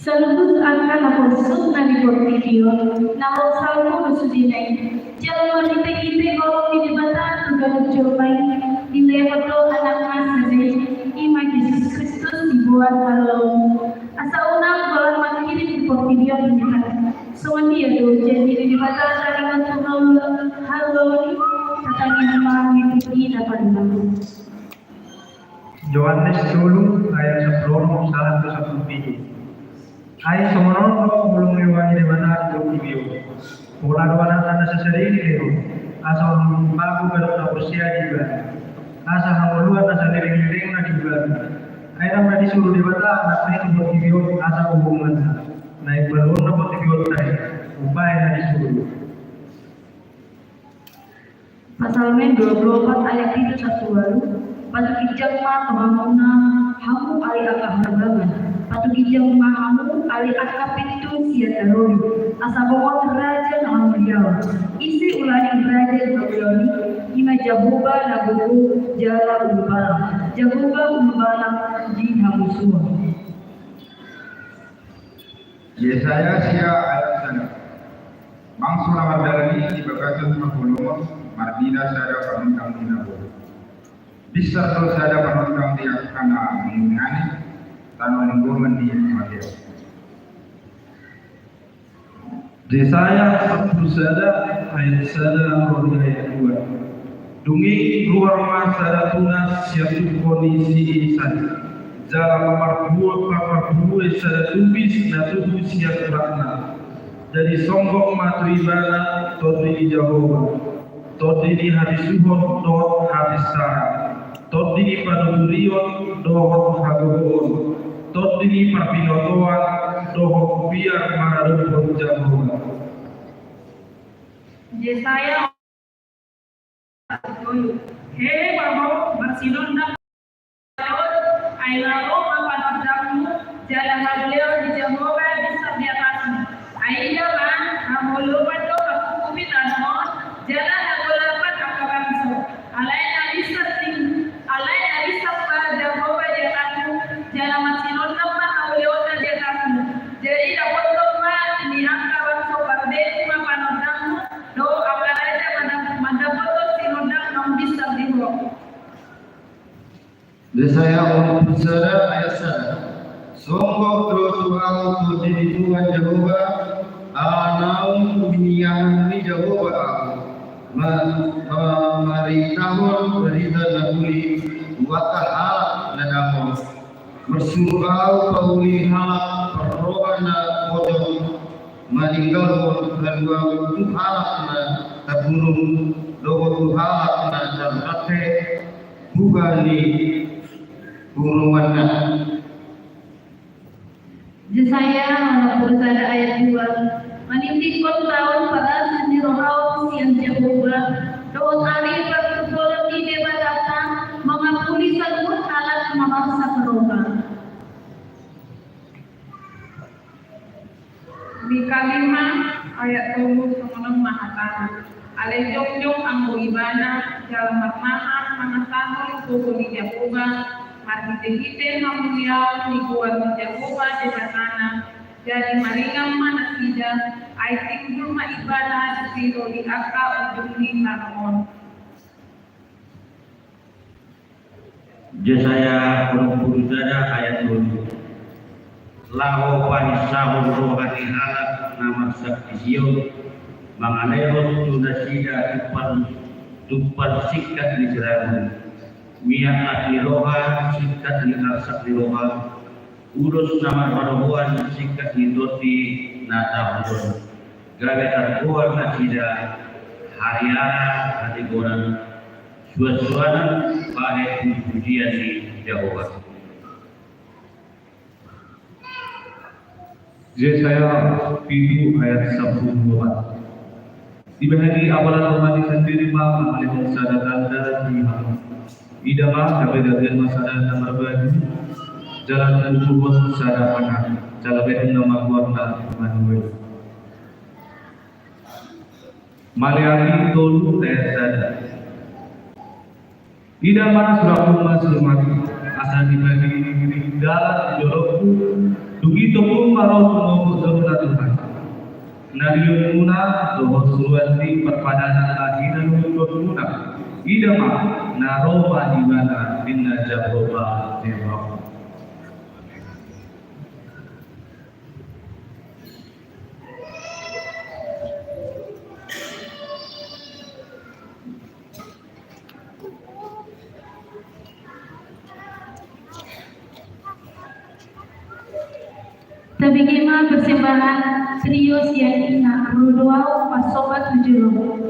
Saluhut angka na porsuk na di portibi on, na ro salpu do sudena i. Jala marhite-hite holong ni Debata tu ganup jolma i, dilehon do Anakna sada i, i ma Jesus Kristus, diboan halloween. Asa unang golang manghirim di portibi on hita. Songon dia do janji ni Debata taringot tu halloween i, tatangiang ma liturgi na palimaon. Johannes tolu ayat sampulu onom sahat tu sampulu pitu. Ai songon on do holong ni roha ni Debata tu portibi on. Pola do Anakna na sasada i dilehon, asa unang mago ganup na porsea di Ibana, asa hangoluan na saleleng-lelengna di Ibana. Ai ndang na disuru Debata Anakna i tu portibi on asa umbahen na, na imbaruonna portibi on tahe, umbahen na disuru. Psalmen dua puluh opat ayat pitu sahat tu ualu. Patuginjang ma tu hamuna, hamu ale angka harbangan. Patuginjang ma hamu ale angka pintu sian na robi, asa bongot raja na hamuliaon. Ise ulaning raja na hamuliaon i? I ma Jahowa na gogo jala ulubalang. Jahowa ulubalang di hamusuon. Yesaya sia ayat sada. Bangso na mardalan i di bagasan parholomon, marnida sada panondang di na boi. Binsar do sada panondang di angka na mangingani, tano linggoman ni hamatean. Jesaya sampulu sada ayat sada ro di ayat dua. Dung i ruar ma sada tunas sian tungko ni si Isai, jala pamarbu-, pamarburuhon sada tubis na tubu sian uratna. Jadi songgop ma tu ibana tondi ni Jahowa, tondi ni habisuhon dohot habinsaran, tondi ni panuturion dohot hagogoon, tondi ni parbinotoan dohot biar maradophon Jahowa. Jesaya. Hehe ma ho marsinondang, ai na ro ma panondangmu, jala hamuliaon ni Jahowa binsar di atasmu. Ai ia ma, haholomon do manghuhumi tano on, jala hagolapan angka bangso. Alai na binsar di, alai na binsar ma Jahowa di atasmu, jala marsinondang ma hamuliaonna di atasmu. Jadi dapotan ma ni angka bangso parbegu ma panondangmu, dohot angka raja mandap-, mandapothon sinondang naung binsar di ho. Jesaya onom pulu sada ayat sada. Songgop do tu ahu tondi ni Tuhan Jahowa, ala naung biniahan ni Jahowa ahu, ma-, ma-, mamaritahon barita na uli tu angka halak na dangol. Marsuru ahu pauli halak parroha na bojong, maninggalhon haluaon tu halak na tarhunung, dohot tu halak na tarhate buha ni hununganna. Jesaya onom pulu sada ayat dua. Maningtinghon taon parasa ni roha on sian Jahowa, dohot ari partubuan ni Debatanta, mangapuli saluhut halak na marsak roha. Mika lima ayat tolu songon on ma hatana. Alai jongjong anggo ibana jala marmahan mangasahon gogo ni Jahowa, marhitehite hamuliaon ni goar ni Jahowa Debatana, jadi maringan ma nasida, ai timbul ma ibana dipilo di angka ujung ni tano on. Jesaya onom pulu sada ayat tolu. Laho pahinsahon roha ni halak na marsak di Sion, mangalehon tu nasida tumpal, tumpal singkat ni siramun, miak las ni roha, singkat ni arsak ni roha, ulos na marhalomoan, singkat ni tondi na tahuton, gabe targoar nasida hariara hatigoran, suansuanan bahen pujipujian ni Jahowa. Jesaya pitu ayat sampulu opat. Dibahen i apala Tuhan i sandiri ma mangalehon sada tanda di hamu. Ida ma, gabe gabean ma sada na marbaju, jala na tubuhon sada anak, jala bahen nama goarna Immanuel. Maleaki tolu ayat sada. Ida ma, surathon ma surat i, asa dibagi dalan di dolokku, dung i tongtong ma ro tu mogot jolma na Tuhan. Na lionmuna dohot suruan ni parpadanan na hinaluhutmuna, ida ma, na ro ma ibana, ninna Jahowa Zebaot. Tabege ma persembahan trio sian Ina Rudoau, parsomba tu jolo.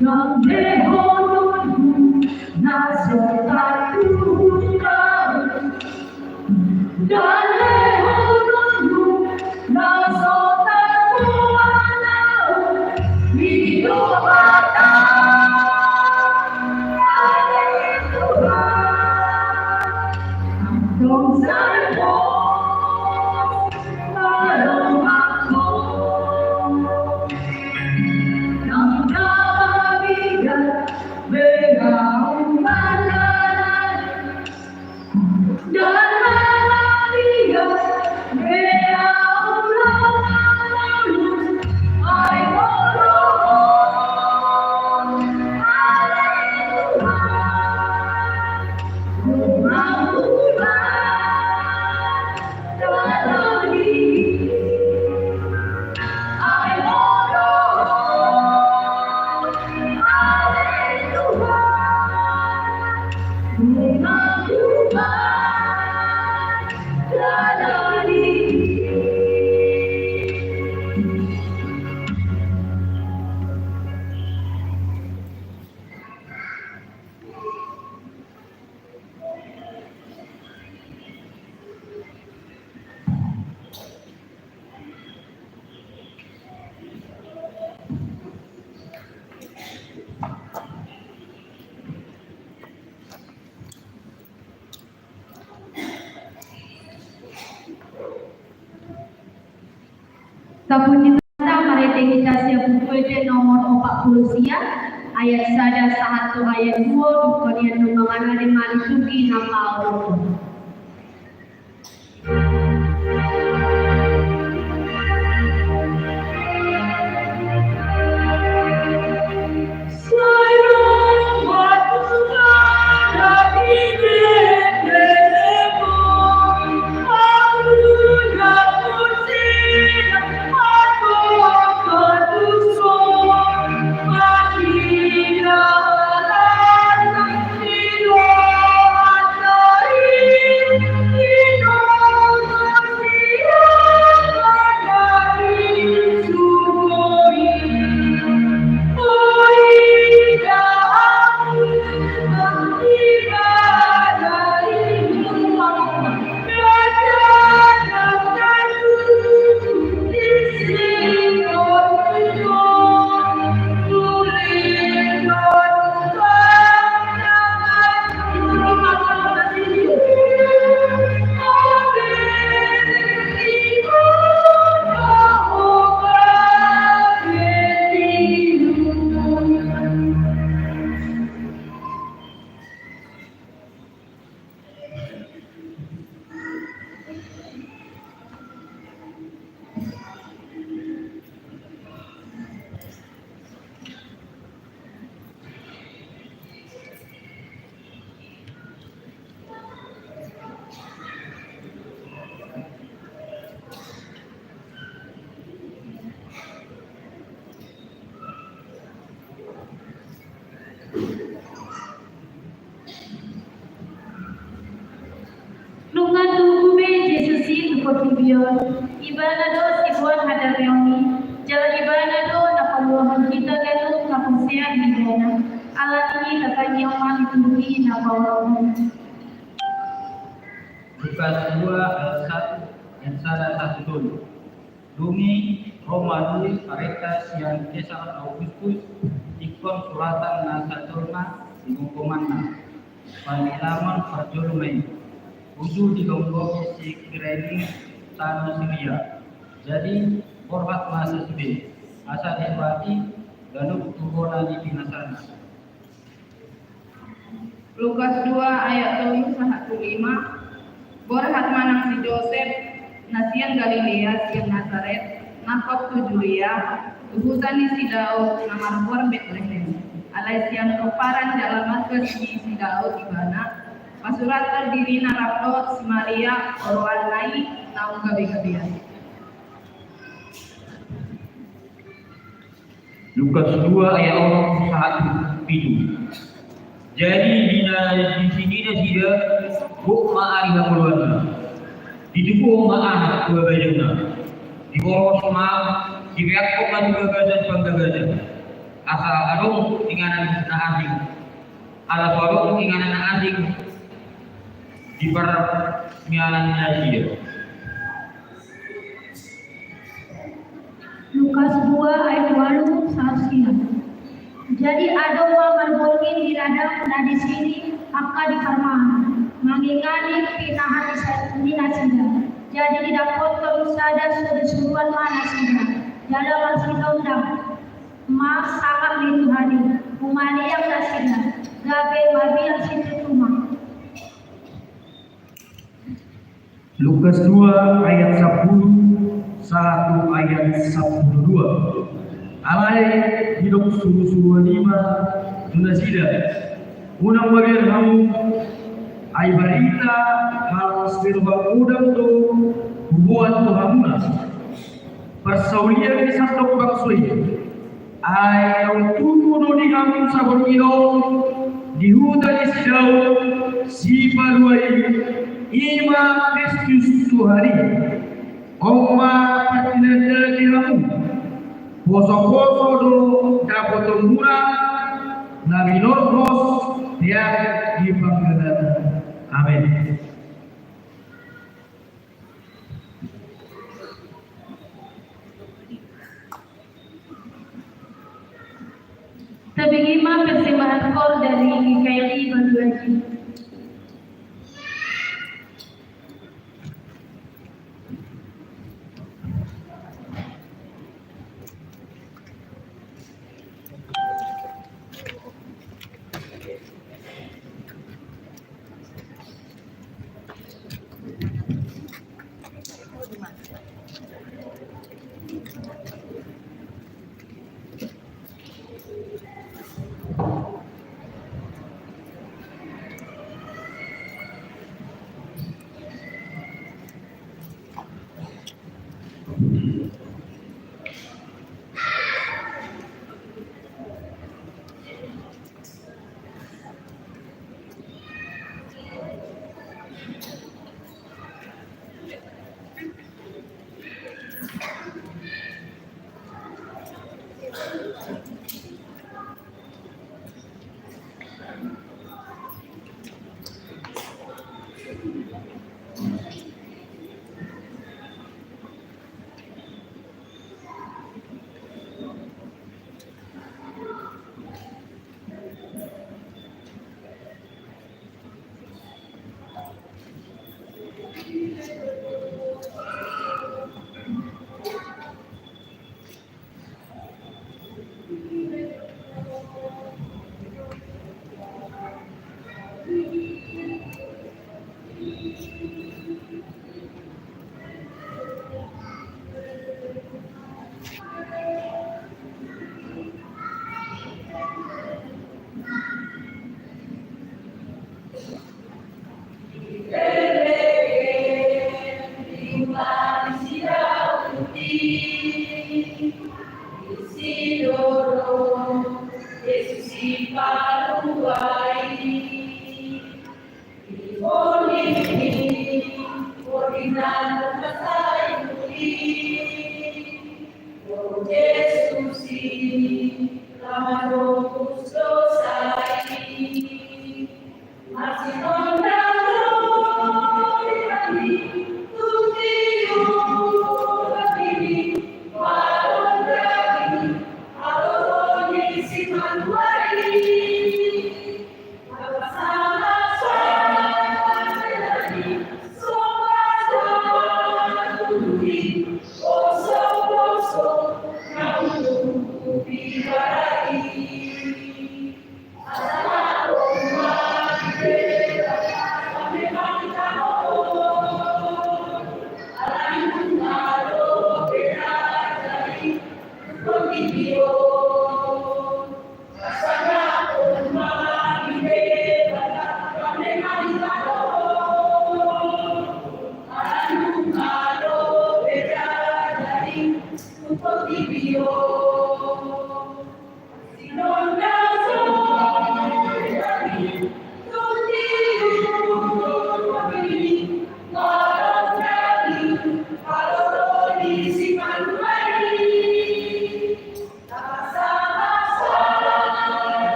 Ndang lehononmu na so tartulang, ndang lehononmu na so tartulang, i do hata ni Tuhan. Antong sai pos ma rohangku. Tapuji Tuhanta marhite hita sian Buku Ende nomor opat pulu sia, ayat sada sahat tu ayat dua, dung i annon mangarade ma liturgi na paopat on. Nunga tubu be Jesus i tu portibi on. Ibana do siboan hadameon i, jala Ibana do na paluahon hita ganup na porsea di Ibana. Alani i tatangiang ma liturgi na paopat on. Lukas dua ayat satu, ayat sada sahat tu tolu. Dung i ro ma dua parenta sian Kesar Augustus ingkon suratan na sajolma di gomgomanna, panilangon parjolo ma i. Uju digomgomi si Kirene tano Siria. Jadi borhat ma sasude, asa diobati ganup tu bona ni pinasana. Lukas dua ayat tolu sahat tu lima. Borhat ma nang si Josep, na sian Galilea, sian Nasaret, nangkok tu Judea, tu huta ni si Daud, na margoar Betlehem. Alai sian pomparan jala marga si, si Daud ibana, pasurathon dirina rap dohot si Maria, oroanna i, naung gabegabean. Lukas dua ayat onom sahat tu pitu. Jadi di na, di sini nasida gok ma ari hangoluanna. Ditubuhon ma anak tu bagajanna. Diboros ma, dipeakkon ma tu bagasan panggagasan. Asa adong inganan na asing. Ala so adong inganan na asing di parmianan na dia. Lukas dua ayat ualu sahat sia. Jadi adong ma marborngin di ladang na disi angka di parmahan, mangingani pinahan ni sa-, ni nasida. Jadi didapothon sada so disuruan ma nasida, jala marsitondang ma sangap ni Tuhan i, humaliang nasida, gabe mabiar situtu ma. Lukas dua ayat sapuluh sahat tu ayat sapuluh dua. Alai didok surusuruan i ma tu nasida: Unang mabiar hamu, ai barita hal sirbang udang do huboan tu hamuna. Parsaulian ni sandok bangso i. Ai naung tubu do di hamu saborngin on di huta ni si Daud, Sipalua i, i ma Kristus Tuhan i. On ma partinandaan ni hamu: Posoposo do dapotonmuna na binorhos peak di panggabean. Amen. Tabege ma persembahan koor dari G K R I Batu Aji.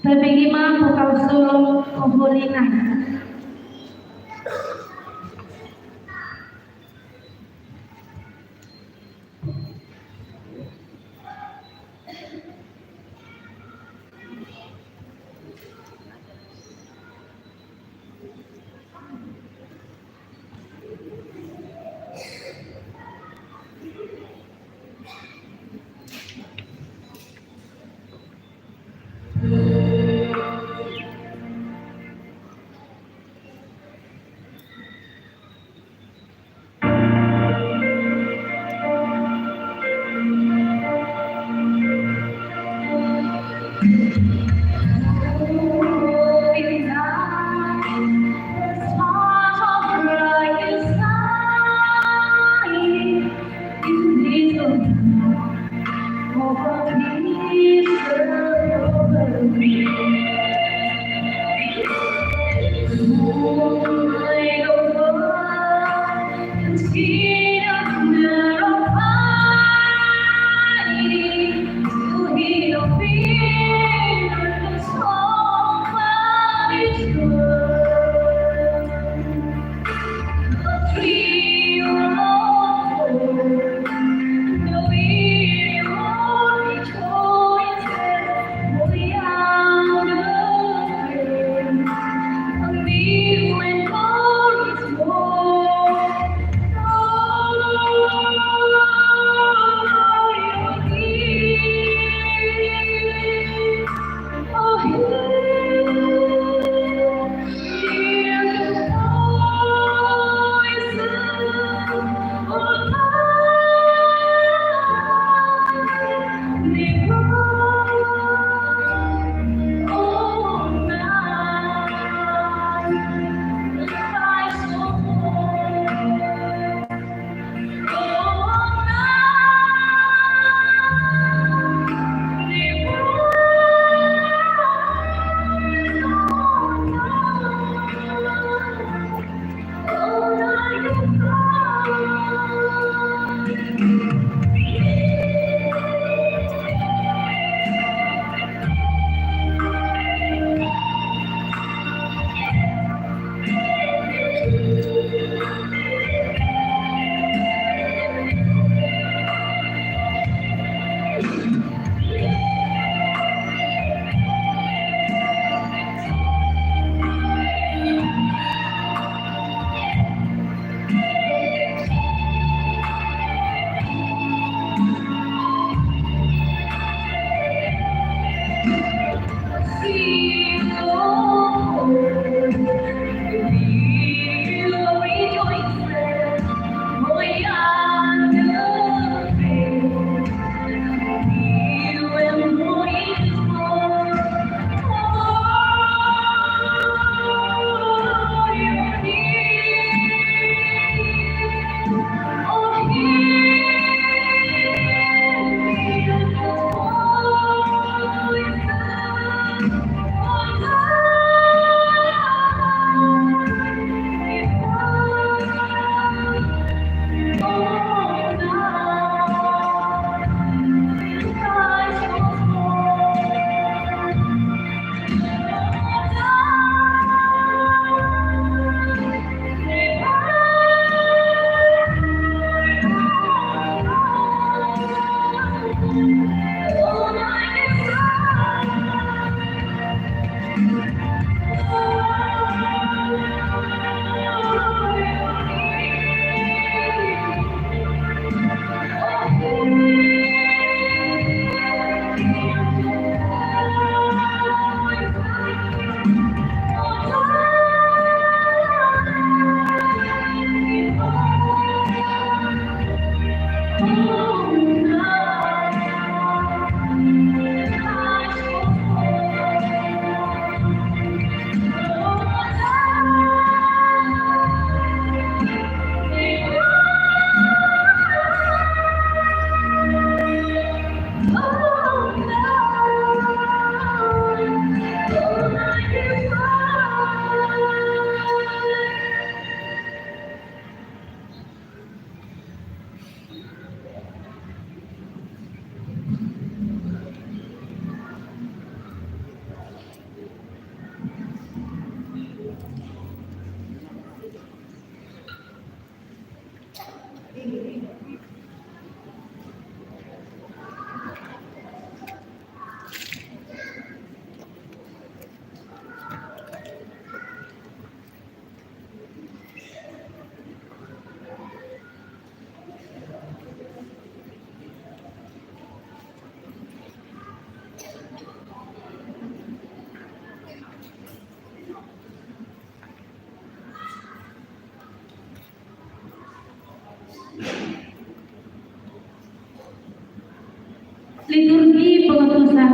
Tabege ma pokal solo, o holina. Liturgi pengudusan.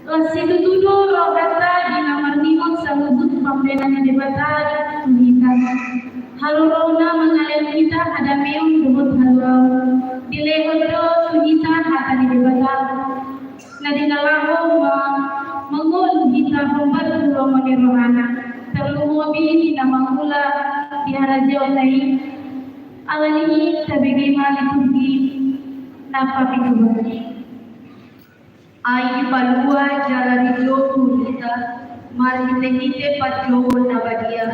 Las situtu do rohanta di na marningot saluhut pambahenan ni Debata tu hita. HaroroNa mangalehon hita hadameon dohot haluaon. Dilehon do tu hita hata ni Debata. Na di na laho ma-, mangolu hita hombar tu lomo ni rohaNa, tarlumobi di na mangula di harajaonNa i. Alani i tabege ma liturgi na papituhon. Ai dipalua jala dijou tu hita marhitehite panjouon na badia,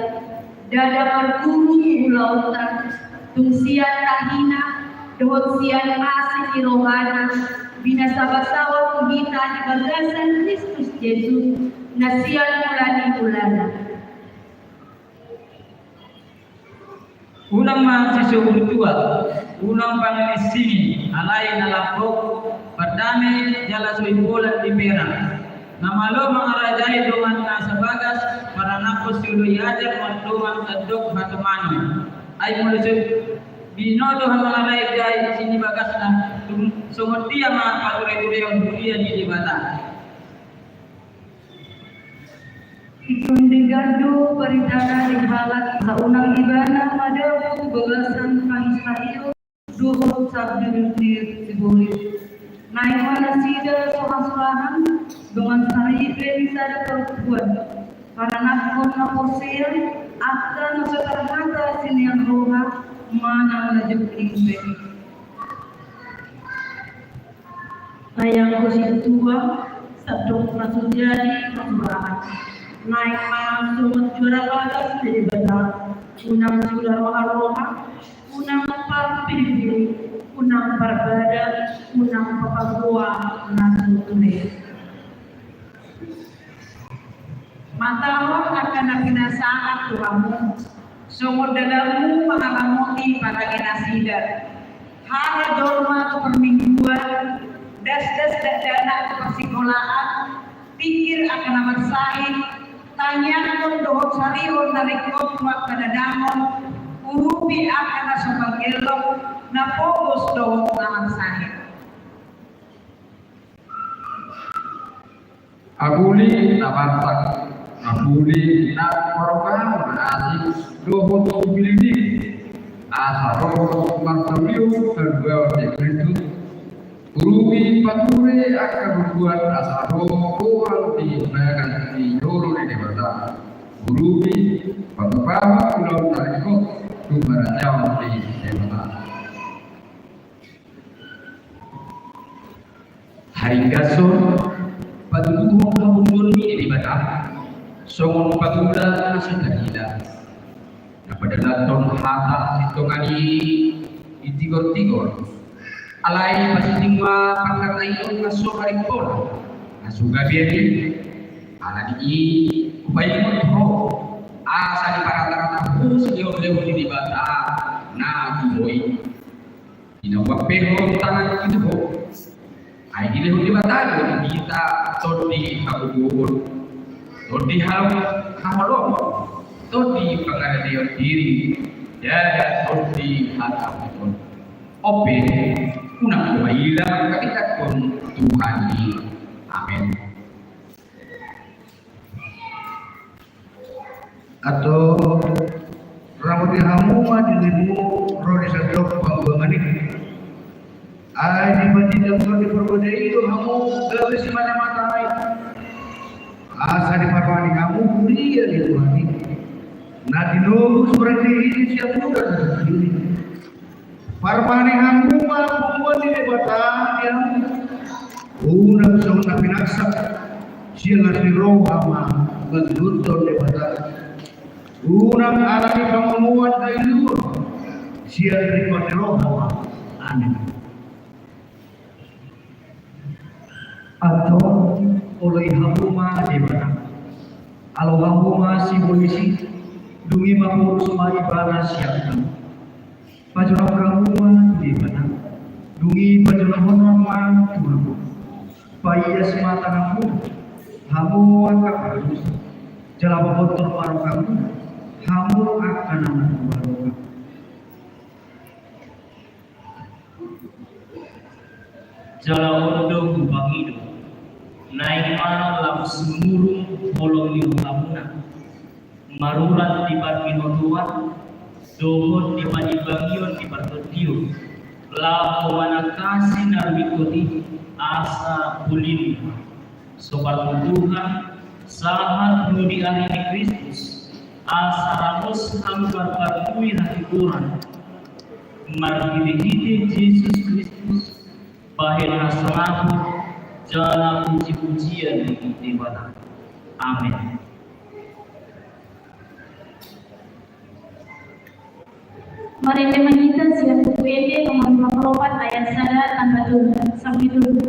ndada marguru tu ulaonta, tung sian tahina dohot sian asi ni rohaNa, binasabasaba tu hita di bagasan Kristus Jesus, na sian mula ni mulana. Unang ma sisobutua, unang pangilinsingi, alai na lambok, pardame jala so imbolan di pera. Na malo mangarajai dongan na sabagas, paranakhon sioloi ajar mardongan tandok hatomanon. Ai molo so binoto hamangarajai sini bagasna, tung songon dia ma paturetureon huria ni Debata. Tondigan do baritana di halak, asa unang ibana madabu bagasan pangisahion dohot sarbirnir sibolis. Naeng ma nasida so hasurahan, dongan saripe ni sada parompuan, paranakhon na porsea, angka na so tarhata sian roha manang na jongking pe. Ai anggo situtu, sandok na so jadi hasurahan. Naeng ma songon juara bagas ni Debata, unang siula roharoha, unang parpilipili, unang parbada, unang papagoa na so ture. Matahon angka na pinasahat tu hamu, songon dalanmu mangaramoti parange nasida. Hara jolma tu parmingguan, dasdas dakdanak tu parsikolaan, pingkir angka na marsahit, tangiangkon dohot sarihon na ringkot tu angka na dangon, urupi angka na so manggellok, na pogos dohot na marsahit. Apuli na marsak, apuli na parrohahon na asing, dohot tu pilipili, asa ro martoliu haluaon ni Kristus, urupi pature angka bubuan asa ro goar di bagas ni joro ni Debata, urupi patupahon ulaon na ringkot tu harajaon ni Debata. Haringgason, patuduhon hamu jolma ni Debata, songon patula na so tarida. Na padalathon hata sintongan i di tigortigor. Alai pasingting ma pangkataion na so harimpol, na so gabe i. Alani i, hupaingot ho, asa diparatarata ho silehonlehon ni Debata na tu ho i. Di na huampe ho tangan i tu ho. Ai dilehon Debata do tu hita tondi hagogoon, tondi ha-, haholomon, tondi pangaradeon diri, ndada tondi hatahonon. On pe, unang ho maila mangkatindangkon Tuhan i. Amen. Antong, ramoti hamu ma dirimu ro di sandok pangubaman i. Ai dipatindang Tondi Porbadia i do hamu gabe simatamata i, asa diparrohani hamu huria ni Tuhan i, na tinobus brande i sian muda na sandiri. Parrohani hamu ma punguan ni Debata di hamu. Unang songon na pinaksak, sian las ni roha ma mangihuthon Debata. Unang alani pangomoan hailuluon, sian ringkot ni roha ma Amen. Antong, oloi hamu ma Debata. Alo hamu ma sibolis i, dung i maporus ma ibana sian hamu. Pajorahon hamu ma tu Debata, dung i pajorahon ma tu hamu. Paias ma tanganmu, hamu angka pardosa, jala pabotor ma rohamuna, hamu angka na marhahamaranggi. Jala on do hupangido, naeng ma lam sumurung holong ni rohamuna, marurat di parbinotoan dohot di panimbangion ni partondion, laho manangkasi na rumingkot i asa bulin. So partuturan sahat tu di ari ni Kristus, asa ramos hamu marparbue hatigoran, marhitehite Jesus Kristus, bahen hasangapon jala pujipujian di Debata. Amen. Marende ma hita sian Buku Ende nomor lima puluh opat ayat sada tamba tolu sampai tolu.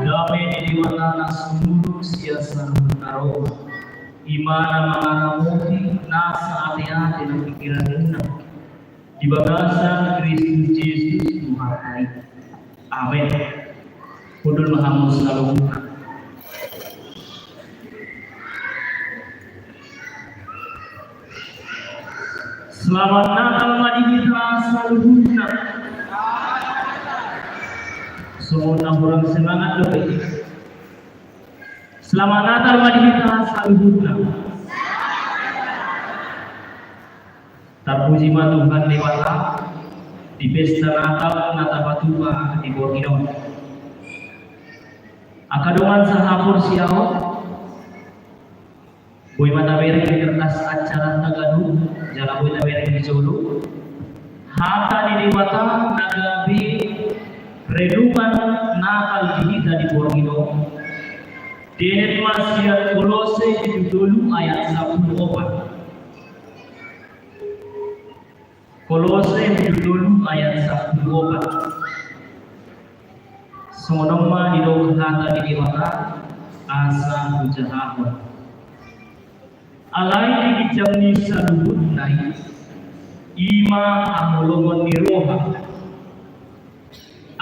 Dame ni Debata na sumurung sian saluhut na ro, i ma na mangaramoti nasa ateate ni pingkiranta. Di bagasan Kristus Jesus Tuhanta i. Amen. Hundul ma hamu saluhutna. Selamat Natal ma di hita saluhutna. Songon na hurang semangat dope. Selamat Natal ma di hita saluhutna. Tarpuji ma Tuhan Debata di pesta Natal na tapatupa di borngin on. Angka dongan sahaporseaon, boi ma tabereng di kertas acaranta ganup, jala boi tabereng di jolo hata ni Debata na gabe renungan Natal di hita di borngin on. Dienet ma sian Kolose bindu tolu ayat sampulu opat. Kolose bindu tolu ayat sampulu opat. Songon on ma didok hata ni Debata, asa hujahahon. Alai di ginjang ni saluhutna i, i ma haholomon ni roha.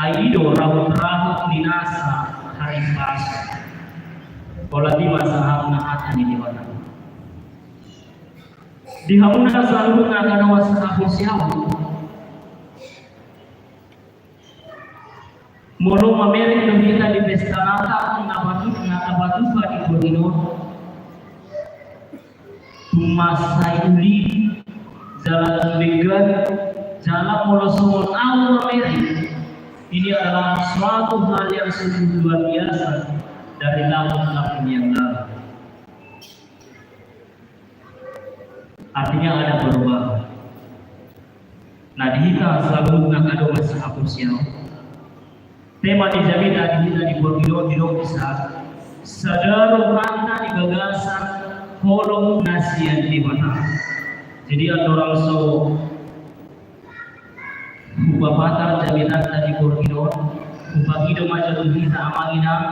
Ai i do rahut-rahut ni nasa haripasu. Holan i ma sahatna hata ni Debata. Di hamuna saluhutna angka dongan sahaporseaon. Molo mamereng do hita di pesta Natal na patu-, na tapatupa di borngin on, tung mansai uli, jala tung denggan, jala molo songon au mamereng, ini adalah suatu hal yang sungguh luar biasa dari tahun-tahun yang lalu. Artinya ada perubahan. Nah, di hita saluhutna angka dongan sahaporseaon, tema ni jamita di hita di borngin on didok i, sada rohanta di bagasan holong na sian Debata. Jadi andorang so hupapatar jamitanta di borngin on, hupangido ma jo tu hita amang inang,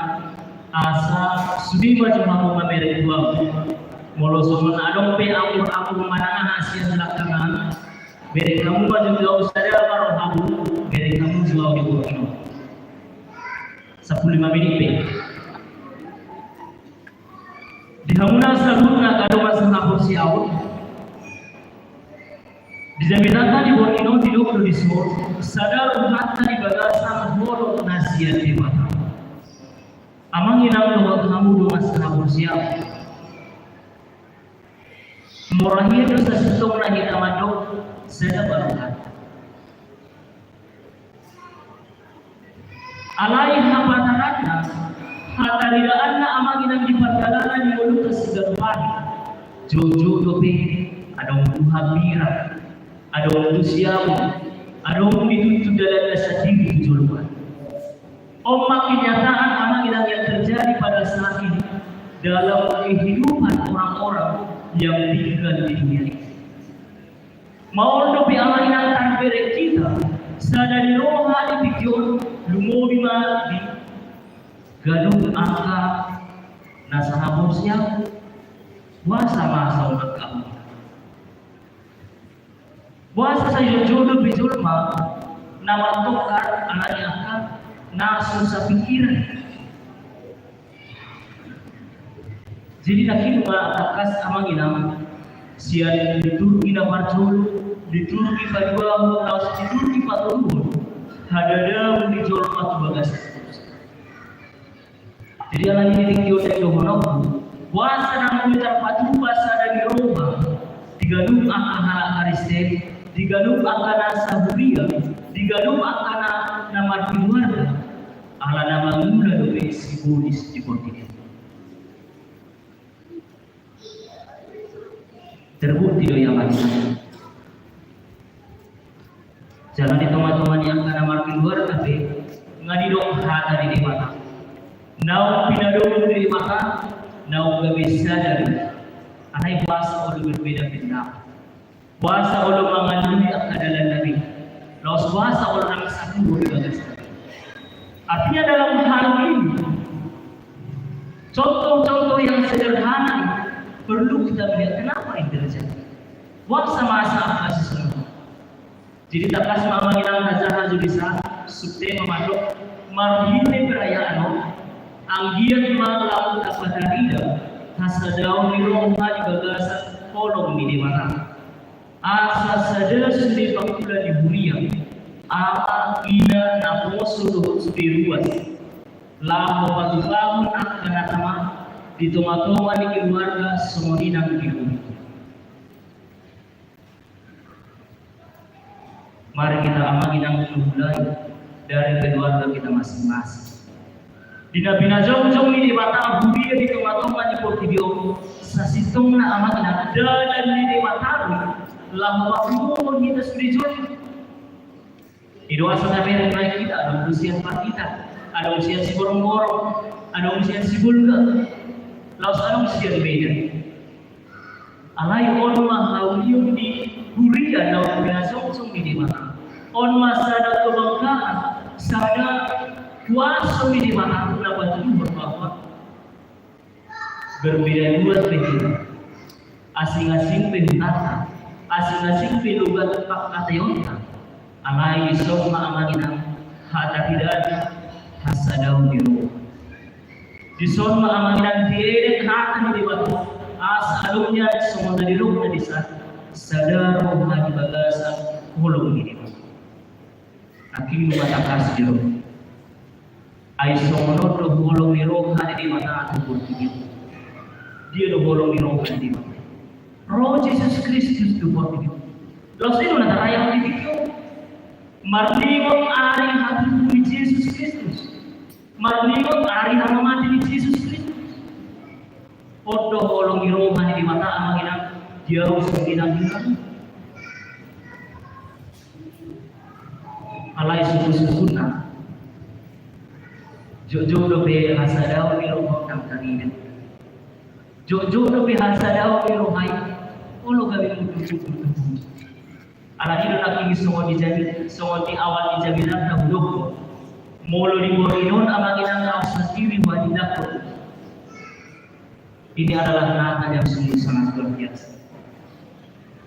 asa sude ma jo hamu mamereng tu ahu. Molo songon adong pe akur-akur manang aha sian langkangan, bereng hamu ma jo tu ahu, sada ma rohamu, bereng hamu jo ahu di borngin on. Sampulu lima menit pe. Di hamuna saluhutna angka dongan sahaporseaon, di jamitanta di borngin on didok do dison, sada rohanta di bagasan holong na sian Debata. Amang inang dohot hamu dongan sahaporseaon, mora hian do sasintongna hita mandok sada ma rohanta. Alai hapataranna, hataridaanna amang inang di pardalanan ni ngolunta siganup ari, joujou dope adong tu hambirang, adong tu siamun, adong dituntun dalanna sandiri tu jolma. On ma kenyataan amang inang yang terjadi pada saat ini dalam kehidupan orang-orang yang tinggal di dunia ini. Maol dope amang inang tarbereng hita sada ni roha di tingki on, lumobi ma di ganup angka na sahaporseaon. Boasa ma saonari? Boasa sai joujou dope jolma na martongkar alani angka na so sapikiran? Jadi na hini ma tangkas amang inang, sian liturgi na parjolo, liturgi paduahon, laos liturgi patoluhon, hadadaon ni jolma tu bagas. Jadi alani i di tingki on dohononku, boasa nang boi tarpatupa sada ni roha di ganup angka halak Kristen, di ganup angka na sahuria, di ganup angka na, na markeluarga, ala na mangula dope sibolis di portibi on. Terbukti do i amang inang. Jala di tonga-tonga ni angka na markeluarga pe, nga didok hata ni Debata. Naung pinadomu Debata, naung gabe sada do. Alai boasa olo berbeda pendapat? Boasa olo mangandui angka dalan na beda? Laos boasa olo nang sahuria di bagas na beda? Artinya dalam hal ini, contoh-contoh yang sederhana ini perlu kita melihat kenapa ini terjadi. Boasa masa apa sih semua? Jadi tangkas ma amang inang na jaha jo disi, subscribe ma mandok, marhite perayaan on, anggiat ma lam tapatarida hasadaon ni roha di bagasan holong ni Debata. Asa sada sude pangula ni huria, ama, ina, naposo dohot sude ruas, laho patupahon angka na tama di tongatonga ni keluarga songon i nang di huria. Mari kita amang inang mulai dari keluarga kita masing-masing. Di na pinajongjong ni Debata huria di tongatonga ni portibi on, sasintongna amang inang dalan ni Debata do i laho papunguhon hita sude jolo. I do asa tabereng ma hita, adong do sian partita, adong sian Sigoromgorom, adong sian Sibolga, laos adong sian Medan. Alai on ma haulion ni huria na pinajongjong ni Debata. On ma sada kebanggaan, sada kuaso ni Debata na patuduhon bahwa berbeda dua pe hita, asing-asing pe hutanta, asing-asing pe logat pangkataionta. Alai dison ma amang inang hataridaan, hasadaon ni roha. Dison ma amang inang dierek hata ni Debata, asa adong nian songon na nidokna disi, sada roha di bagasan holong ni Debata. Nangkin nunga tangkas didok. Ai songon on do holong ni roha ni Debata tu portibi on. Dia do holong ni roha ni Debata? Ro Jesus Kristus tu portibi on. Laos i do na tarayang di tingki on. Marningot ari hatubu ni Jesus Kristus. Marningot ari hamamate ni Jesus Kristus. On do holong ni roha ni Debata amang inang, di ahu songon i nang di hamu. Alai sungkun-sungkunna, jotjot dope hasadaon ni roha on ndang tarida. Jotjot dope hasadaon ni roha i, olo gabe mundur-mundur tu pudi. Alani do nangkin songon di jami, songon di awal ni jamita na hudok. Molo di borngin on amang inang, ahu sandiri huhatindanghon. Ini adalah Natal yang sungguh sangat luar biasa.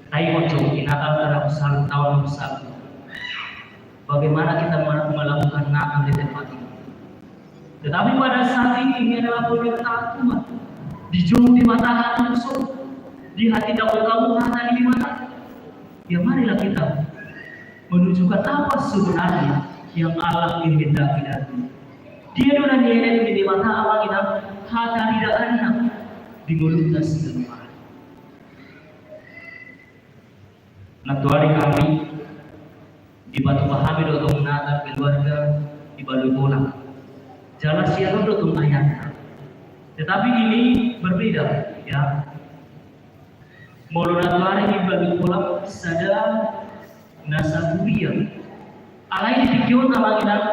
Taingot jo di Natal na sahali, taon na sahali, bagaimana kita melakukan Natal di tempat ini. Tetapi pada saat ini, ini adalah pemerintahan Tuhan. Dijou Debata hata, dijou, dihatindangkon hamu hata ni Debata. Ya, marilah kita menunjukkan apa sebenarnya yang Allah kehendaki dari kita. Dia do na nilehon ni Debata amang inang hataridaanna di ngolunta siganup ari. Nantoari hami dipatupa hami do tong Natal keluarga di Baloi Bolang. Jala sian on do tong ayatna. Tetapi ini berbeda, ya. Molo nantoari di Baloi Bolang sada na sahuria. Alai di tingki on amang inang,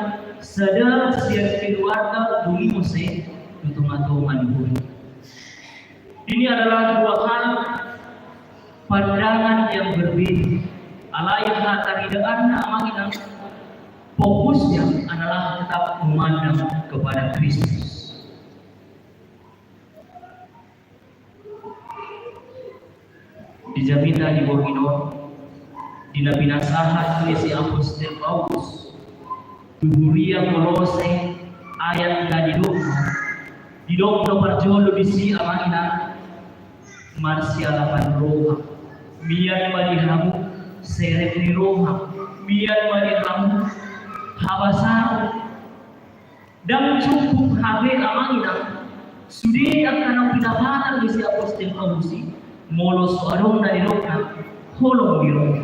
sada sian keluarga dung i muse tu tongatonga ni huria. Ini adalah dua hal pandangan yang berbeda. Alai hataridaanna amang inang, fokusnya adalah tetap memandang kepada Kristus. Di jamita di borngin on, di na pinasahat ni si Apostel Paulus tu huria Kolose, ayat na nidokna, didok do parjolo disi amang inang, marsialapan roha. Mian ma di hamu serep ni roha, mian ma di hamu habasaron. Ndang cukup hape amang inang sude angka na pinapatang ni si Apostel Paulus i, molo so adong na nidokna holong ni roha.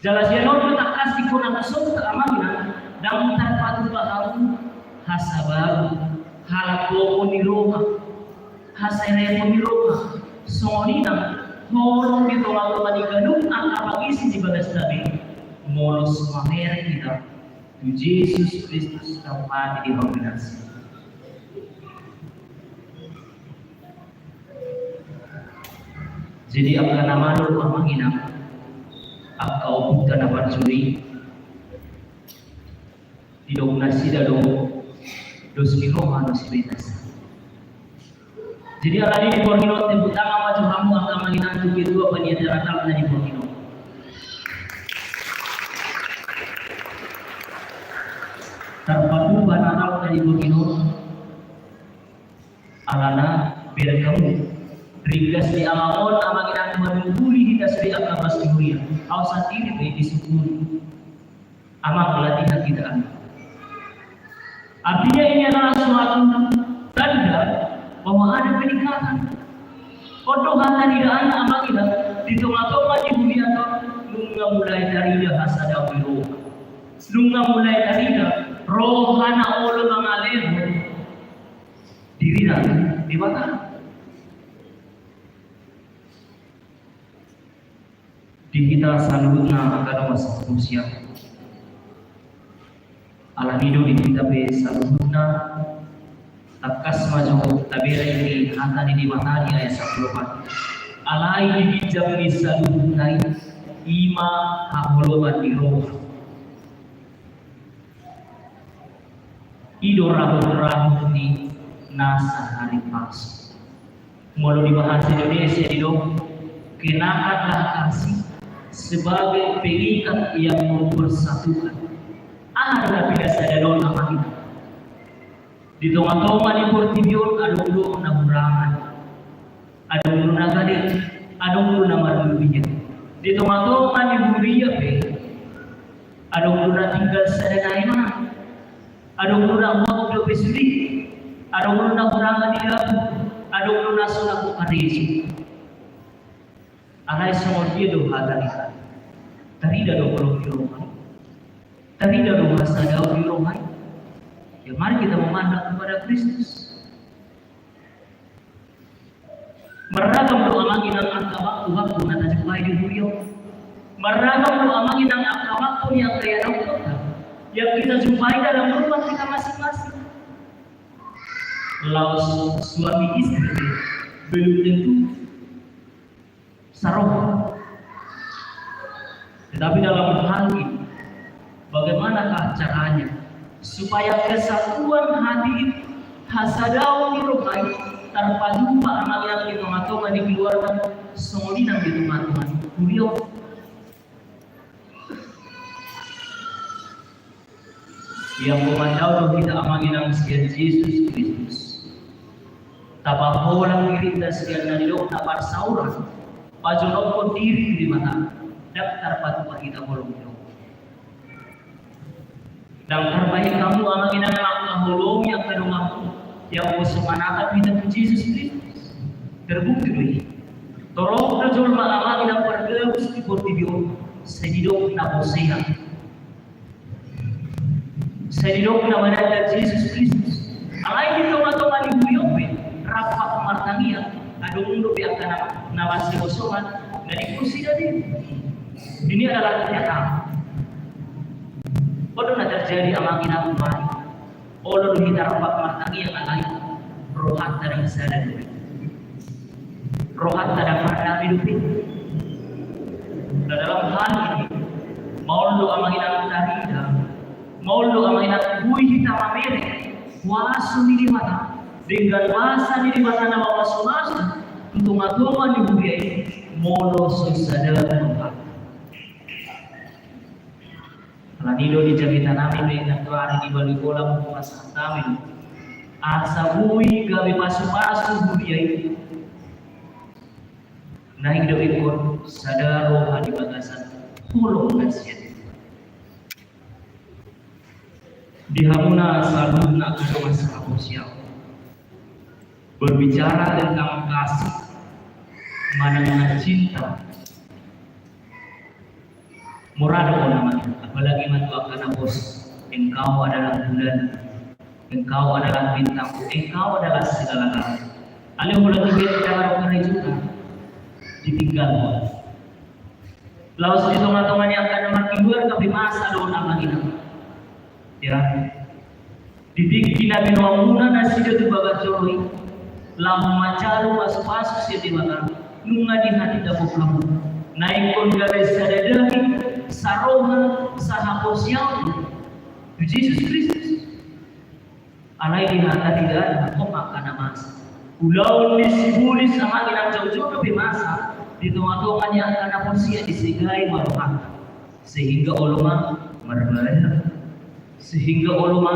Jala sian on do tangkas ingkon na songon i amang inang, ndang tarpatupa hamu hasabaron, halapokon ni roha, haserepon ni roha, songon i nang holong di tongatonga ni ganup angka pangisi di bagas nami, molo so mamereng hita tu Jesus Kristus na mate di hamu nasa. Jadi angka na malo amang inang, angka ompunta na parjolo i, didok nasida do dos ni roha na sibetas. Jadi alani di borngin on, tepuk tangan ma jo hamu angka amang inang tu ketua panitia Natal na di borngin on. Tarpatupa na ro tadi boti on. Alana berkamu ringgas ni amang on, amang inang, manungguli hita sude angka mas di huria. Au sandiri pe disungkun. Amang, latihan kita, amang. Artinya ini adalah suatu tanda bahwa ada peningkatan. On do hata ni dana, amang inang, di tonga-tonga ni huria on, nunga mulai tarida hasadaon ni roha. Nunga mulai tarida roha na olo mangalehon dirina tu Debata. Di hita saluhutna angka dongan sahaporseaon. Alani do di hita pe saluhutna, tangkas ma jo tabereng di hata ni Debata di ayat sampulu opat. Alai di ginjang ni saluhutna i, i ma haholomon ni roha. I do rahut-rahut ni nasa harimpas. Molo di bahasa Indonesia didok, kenakanlah kasih sebagai pengikat yang mempersatukan. Aha do na pinasada on, amang inang? Di tonga-tonga ni portibi on adong do na hurangan. Adong do na gade, adong do na marlobia. Di tonga-tonga ni huria pe, adong do na tinggal sada nai ma, adong do na huaku dope sude, adong do na hurangan di dapur, adong do na so na karejo. Alai songon dia do hata ni Tuhan? Tarida do holong ni roha i? Tarida do hasadaon ni roha i? Ya, mari kita memandang kepada Kristus. Marragam do, amang inang, angka waktu-waktu na tajumpai di huria on. Marragam do, amang inang, angka waktu ni angka ianakhonta yang kita jumpai dalam rumah kita masing-masing. Laos suami istri pe belum tentu saroha. Tetapi dalam hal ini, bagaimanakah caranya supaya kesatuan hati itu, hasadaon ni roha i, tarpatupa, amang inang, di tonga-tonga ni keluarga, songon i nang di tonga-tonga ni huria on? Ia, mandapothon hita, amang inang, sian Jesus Kristus, tapaholang dirinta sian na nidokna parsauran, pajonophon diri tu Debata, ndang tarpatupa hita holong i. Ndang tarbahen hamu, amang inang, mangkaholongi angka donganmu, ia anggo so manatap hita tu Jesus Kristus. Terbukti do i. Torop do jolma, amang inang, pargabus di portibi on, sai didok na porsea. Sai didok na mananda Jesus Kristus. Alai di tonga-tonga ni huria on pe, rap martangiang, adong dope angka na, na masihosongan, na diporsea do i. Ini adalah kenyataan. On do na terjadi, amang inang, umai. Olo do hita rap martangiang, alai rohanta ndang sada do i. Rohanta ndang mardame dope. Nah, dalam hal ini, maol do, amang inang, tarida, maol do, amang inang, boi hita mamereng kuaso ni Debata, denggan basa ni Debata na mamasumasu tu tonga-tonga ni huria i, molo so sada roha. Alani do di jamita nami pe, nantoari di Balekon, hupasahat hami do, asa boi gabe pasu-pasu huria i. Naeng do ingkon sada roha di bagasan holong na sian Tuhan. Di hamuna saluhutna angka dongan sahaporseaon, berbicara tentang kasih, manang cinta, mora do on, amang, apalagi ma tu angka na pos, "Engkau adalah bulan, engkau adalah bintang, engkau adalah segala-galanya." Alai molo tinggal di tengah-tengah karejo, ditinggalhon. Laos di tonga-tonga ni angka na markeluarga pe masa do on, amang inang. Ya. Di tingki na binoanmuna nasida tu bagas joro i, laho manjalo pasu-pasu sian Debata, nunga dihatindangkon hamu. Naeng ingkon gabe sada daging, saroha, sahaporseaon tu Jesus Kristus. Alai di hata ni dana, on ma angka na masa. Ulaon ni sibolis, amang inang, jauh-jauh dope masa di tonga-tonga ni angka na porsea, disegai ma rohanta. Sehingga olo ma marbadar. Sehingga olo ma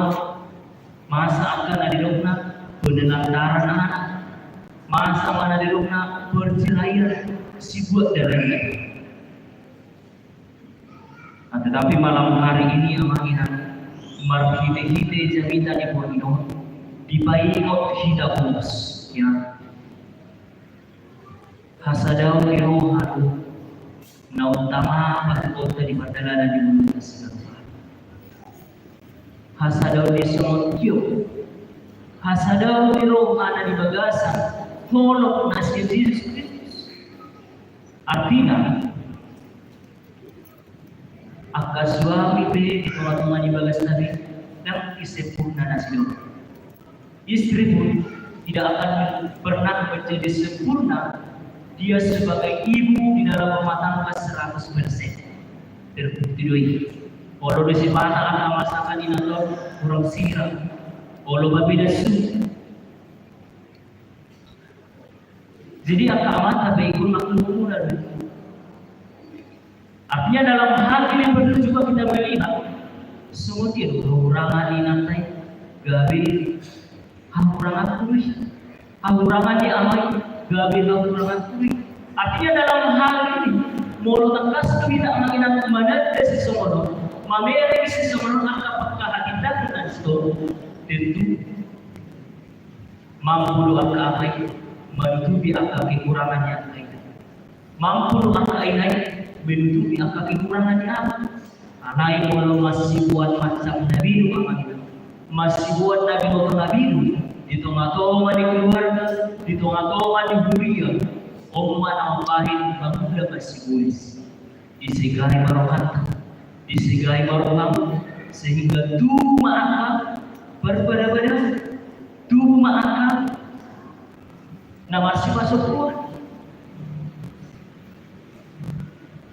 masa angka na didokna penelantaran anak, masa ma na didokna perceraian, sibuat dalilna. Nah, tetapi malam hari ini, amang inang, marhite-hite jamita di borngin on, dipaingot hita ulos, ya. Hasadaon ni roha do na utama patupaonta di pardalanan ni ngolunta siganup ari. Hasadaon ni songon dia? Hasadaon ni roha na di bagasan holong na sian Jesus Kristus. Artina, angka suami pe di tonga-tonga ni bagasta be, ndang sempurna nasida. Istri pun tidak akan pernah menjadi sempurna dia sebagai ibu di dalam rumah tangga seratus persen. Terbukti do i. Olo do sipata angka masakan inanta on hurang sirang. Olo marbeda suku. Jadi angka amanta pe ingkon maklum muna do. Artinya dalam hal ini perlu juga kita melihat, songon dia do hahurangan ni inanta i gabe hahuranganku do i, hahurangan ni ama i gabe hahuranganku do i. Artinya dalam hal ini, molo tangkas do hita, amang inang, mananda sisongon on, mamereng sisongon on angka pangkahatindangna di situ, tentu mampu do angka ama i manutupi angka kekurangan ni angka ina i. Mampu do angka ina i manutupi angka kekurangan ni ama i. Alai molo masiboan macam na be do, amang inang, masiboan na binoto na be do di tonga-tonga ni keluarga, di tonga-tonga ni huria, on ma na mambahen mangula masibolis. Disegai ma rohanta, disegai ma roham, sehingga tubu ma angka parpada-pada, tubu ma angka na marsipasombuan.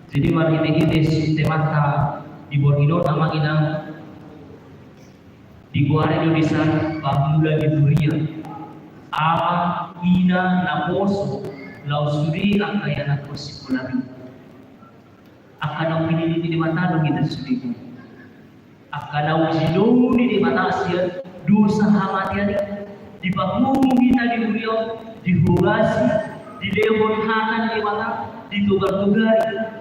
Jadi marhite-hite si temanta di borngin on, amang inang, digoari do disi pangula ni huria, ama, ina, naposo, laos sude angka ianakhon sikola be. Angka naung pinillit ni Debata do hita sude. Angka naung jinomu ni Debata sian dosa hamatean i, dipapungu hita di huria on, dihobasi, dilehon hata ni Debata, ditogar-togari.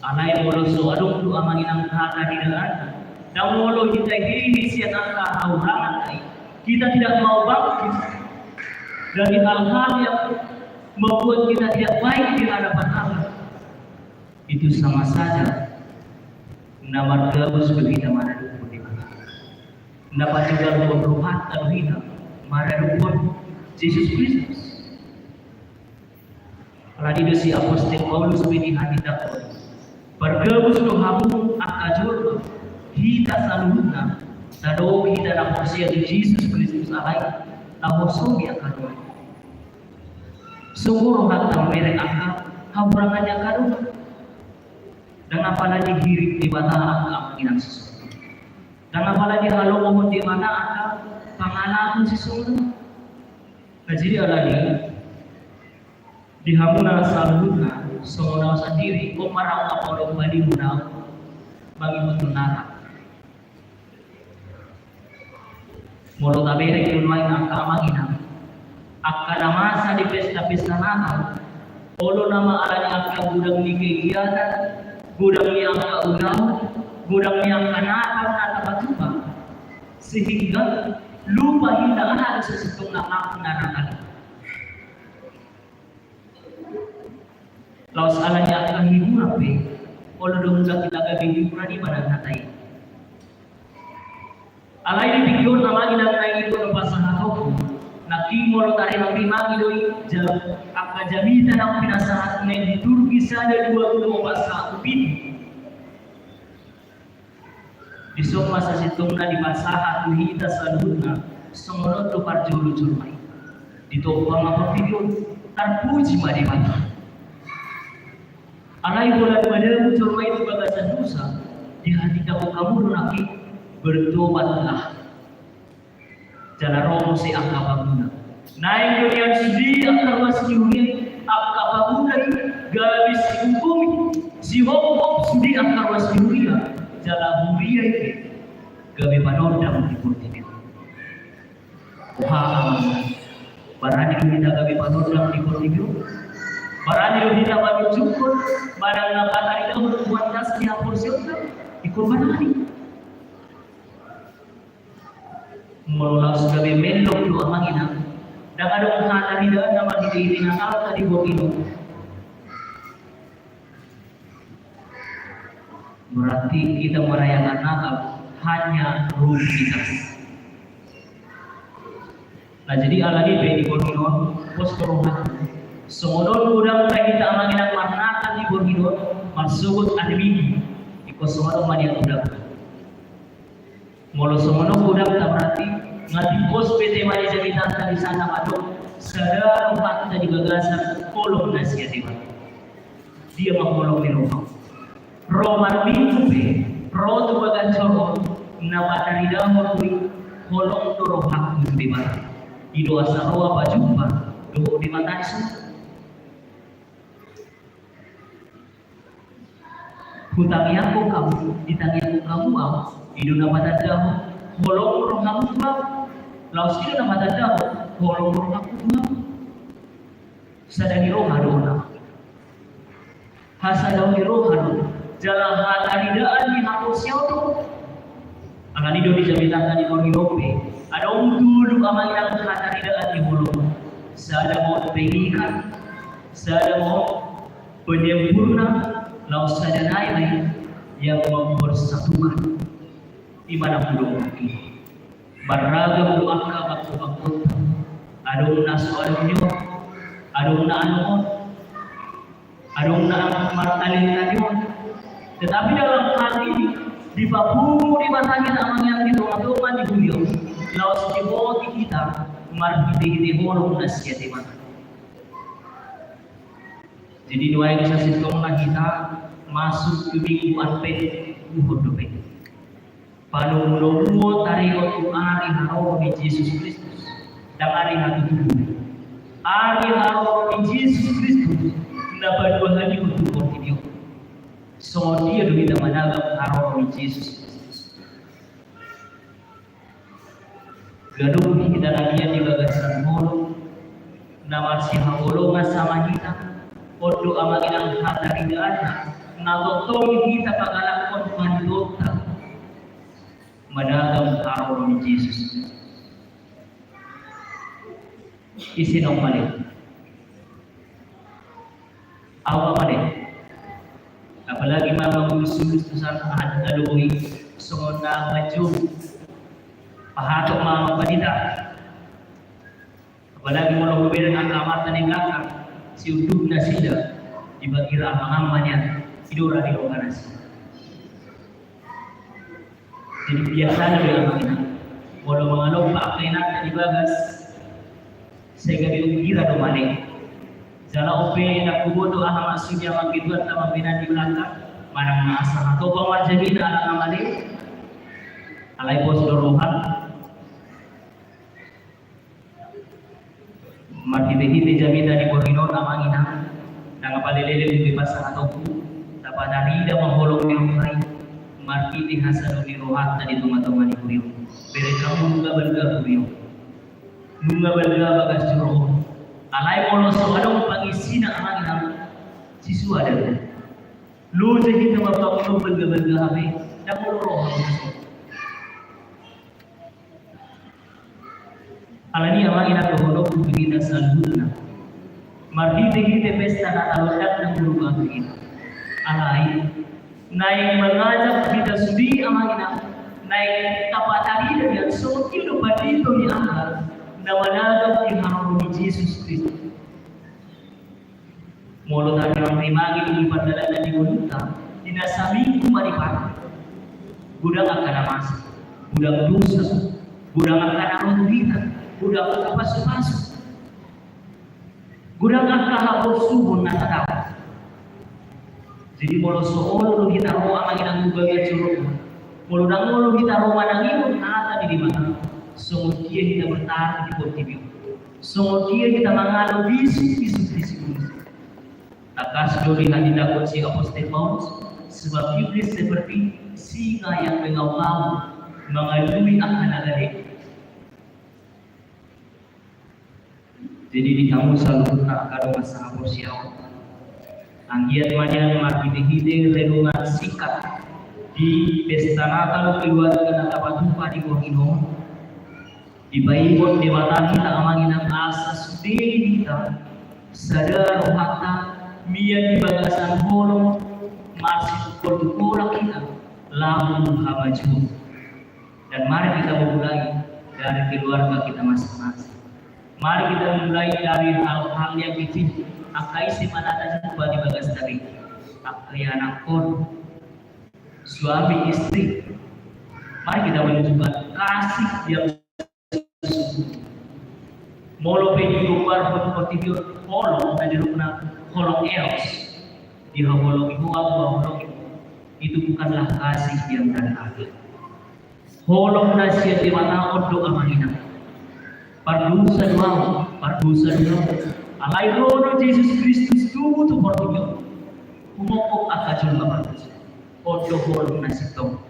Alai molo so adong do, amang inang, hata di dalanna, na molo hita hehe sian angka hahurangan i, kita tidak mau bangkit dari hal-hal yang membuat kita tidak baik di hadapan Allah, itu sama saja na margabus do hita maradophon Debata, na pajugalhon rohanta do hita maradophon Jesus Kristus. Alani do si Apostel Paulus pe dihatindangkon, pargabus do hamu angka jolma, hita saluhutna, na dong hita na porsea di Jesus Kristus, alai tahosomi angka dongan. Songon rohanta mamereng angka hahurangan ni angka dongan. Ndang apala dihirim Debata angka, amang inang, sisongon on. Ndang apala dihalomohon Debata angka pangalaman sisongon on. Nah, jadi alani i, di hamuna saluhutna, songon au sandiri, on ma ra olo padomu na mangihuthon Natal. Molo tabereng do nuaeng, angka amang inang, angka na masa di pesta-pesta Natal, olo nama alani angka godang ni kegiatan, godang ni angka ulaon, godang ni angka Natal na tapatupa, sehingga lupa hita aha do sasintongna makna Natal. Laos alani angka hiburan pe, olo do mula hita gabe hiburan i ma na hata i. Alai di tingki on, amang inang, na ingkon hupasahat ho, nangkin molo tarimang-rimangi do i, ja-, angka jamita naung pinasahat na i di Turki sada dua pulu opat sahat tu pitu. Dison ma sasintongna dipasahat tu hita saluhutna, songon on do parjolo jolma i. Ditompa ma portibi on, tarpuji ma Debata. Alai holan madabu jolma i tu bagasan dosa, dihatindangkon hamu do nangkin, bertobatlah. Jala ro muse angka pangula. Naeng do nian sude angka ruas ni huria i, angka pangula i, gabe sihuhumi, sihophop sude angka ruas ni huria, jala huria i pe gabe panondang di portibi on. Boha amang? Barani do hita gabe panondang di portibi on? Barani do hita manunjukkon manang na pataridahon tu bagas ni haporseaonta? Ingkon barani. Molo laos gabe mellok do amang inang, ndang adong hataridaan na marhitehite Natalta di borngin on. Berarti kita merayakan Natal hanya rutinitas. Nah, jadi alani i pe di borngin on, pos do rohangku. Songon on godang pe hita amang inang marnatal di borngin on, marsogot ari Minggu. Ingkon songon on ma nian godang. Molo songon on godangta, berarti nga tingkos pe tema ni jamitanta di sana adong sada rohanta di bagasan holong na sia Debata. Dia ma holong ni roha? Ro marminggu pe, ro tu bagas joro, na pataridahon do i holong do rohangku tu Debata. I do asa ro ahu pajumpa dohot Debata i. Hutangiangkon hamu, ditangiangkon hamu ahu, i do na patandahon holong rohamu tu ahu. Laos i do na patandahon holong rohangku tu ahu. Sada ni roha do na. Hasadaon ni roha do, jala hataridaan ni haporseaon do. Alani i do di jamitanta di borngin on pe adong tolu amang inang hataridaan ni holong. Sada ma on pengikat, sada ma on penyempurna, laos sada nai ma i yang mempersatukan. I ma na hudok i. Marragam do angka bangko-bangkonta. Adong na so adong ni on, adong na adong on, adong na martalenta ni on. Tetapi dalam hal ini, dipapungu Debata hita amang inang di tonga-tonga ni huria on, laos diboti hita marhite-hite holong na sia Debata. Jadi nuaeng sasintongna hita masuk tu Minggu Advent, uhum dope. Panomu-nomuon taringot tu ari haroro ni Jesus Kristus, ndang ari hatutubu. Ari haroro ni Jesus Kristus na paduahalihon tu portibi on. Songon dia do hita managam haroro ni Jesus Kristus? Ganup hita na nian di bagasan holong na marsihaholongan sama hita, on do amang inang hataridaanna na tongtong hita pangalakkon pangidoanta. Managam haroro ni Jesus. Ise naung male? Ahu ma male. Apalagi ma mangulus-ulus tu sana aha na lobi songon na manjou. Pahatop ma amang pandita. Apalagi molo hubereng angka amanta na di belakang, siunduk nasida, dibagira amang-amang ma nian, didok ra di roha nasida. Jadi biasana do amang inang, molo mangalompa angka inanta di bagas, sai gabe gira do male. Jala on pe ndang huboto aha maksudna amang inang, tu amang inang di belakang, manang na asa hatop ahu marjamita ala nga male. Alai pos do roha. Marhite-hite jamita di borngin on amang inang, ndang apala leleng be pasahatonku, tapatarida ma holong ni roha i marhite hasadon ni rohanta di tonga-tonga ni huria on. Bereng hamu nunga balga huria on, nunga balga bagas joro on. Alai molo so adong pangisina amang inang, sisua do. Loja hita mambangun balga-balga hape, ndang molo roha. Alani i amang inang, dohononku tu hita saluhutna, marhite-hite pesta Natal on ndang na muruk hita. Alai naeng mangajak hita sude amang inang, naeng tapatarida nian songon dia do pandita ni angka na managam di haroro ni Jesus Kristus. Molo tarrimangi-rimangi di pardalan na di ngolunta, di na saminggu ma di parta. Godang angka na masa, godang dosa, godang angka na ro tu hita, godang angka pasu-pasu, godang angka haporsuhon na tadao. Jadi molo so olo do hita ro amang inang tu bagas joro on, molo ndang olo hita ro manangihon hata ni Debata, songon dia hita bertahan di portibi on? Songon dia hita mangalo bisuk-bisuk ni si Iblis? Tangkas do dihatindangkon si Apostel Paulus, sebab iblis seperti singa yang mengaum-ngaum mangandui angka na gale. Jadi di hamu saluhutna angka dongan sahaporseaon, anggiat ma nian marhitehite renungan singkat di pesta Natal keluarga na tapatupa di borngin on, dipaingot Debata hita amang inang asa sude hita sada rohanta mian di bagasan holong, marsitungkol tu holan hita laho tu hamajuon. Dan mari kita memulai dari keluarga kita masing-masing. Mari kita memulai dari hal-hal yang kecil. Angka ise ma na tajumpa di bagas tabeg? Angka ianakhon, suami istri. Mari kita menunjukkan kasih yang sesungguhnya. Molo pe digoarhon portibi on holong, na nidokna holong eros, dihaholongi ho, au huhaholongi ho, itu bukanlah kasih yang dari hati. Holong na sian Debata on do amang inang. Pardosa do ahu, pardosa do ahu. Alai ro do Jesus Kristus tubu tu portibi on, humongkop angka jolma pardosa. On do holong na sintong.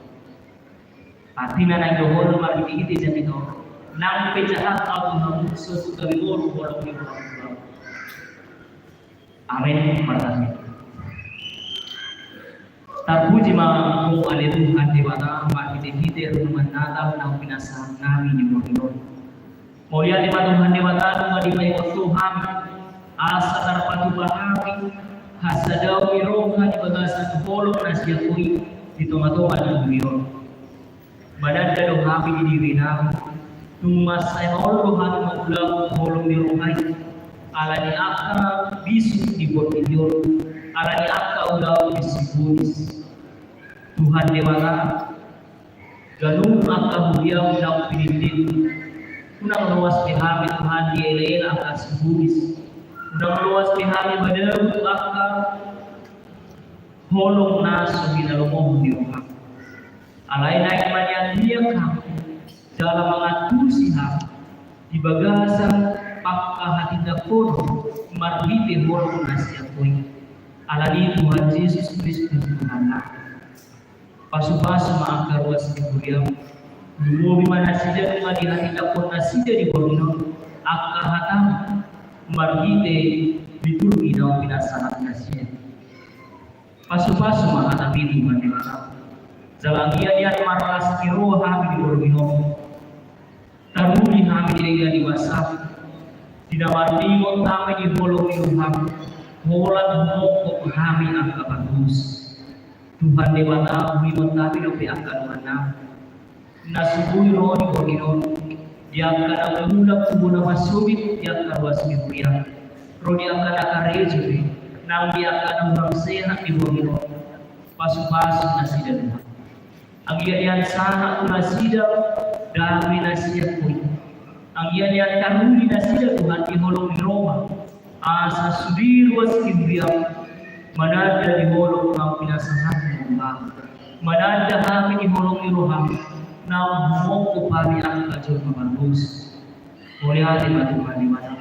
Artina naeng dohonon marhitehite jamita on, nang pe jahat ahu tu hamu, so tu gabe boru holong ni roham tu ahu. Amen. Martangiang. Tarpuji ma Ho ale Tuhan Debata, marhitehite renungan Natal naung pinasahat nami di borngin on. Mauliate ma Tuhan Debata, nunga dipaingot Ho hami asa tarpatupa hami hasadaon ni roha di bagasan holong na sian Ho i di tonga-tonga ni bumi on. Mananda do hami di diri nami, tung mansai maol do hami mangulahon holong ni roha i ala ni angka bisuk di portibi on, ala ni angka ulaon di sibolis. Tuhan Debata, ganup angka huriaM naung pinindit, unang loas be hami Tuhan diela-ela angka sibolis. Unang loas be hami madabu angka holong na so hinalomohon ni rohaM. Alai naeng ma nian mian hami jala mangantusi hami di bagasan pangkahatindanghonon marhite holong na sian Ho i. Ala ni Tuhan Jesus Kristus Tuhannami. Pasu-pasu ma angka ruas ni huriaM. Lumobi ma nasida nunga dihatindangkon nasida di borngin on angka hataM marhite liturgi naung pinasahat nasida. Pasu-pasu ma hataMi Tuhan Debata. Jala anggiat nian marlas ni roha hami di borngin on. Taruli hami denggan di basaM, di na marningot hami di holong ni rohaM, holan humongkop hami angka pardosa. Tuhan Debata, huingot hami dope angka dongan nami na so boi ro di borngin on, di angka na mulak tu bona marsomit di angka ruas ni huria, ro di angka na karejo pe, nang di angka na hurang sehat di borngin on. Pasu-pasu nasida Tuhan. Anggiat nian sahat tu nasida dame na sian Ho i. Anggiat nian taruli nasida Tuhan di holong ni rohaM, asa sude ruas ni huriaM mananda di holong naung pinasahatMu, mananda hami di holong ni rohaM naung humongkop hami angka jolma pardosa. Mauliate ma Tuhan Debata.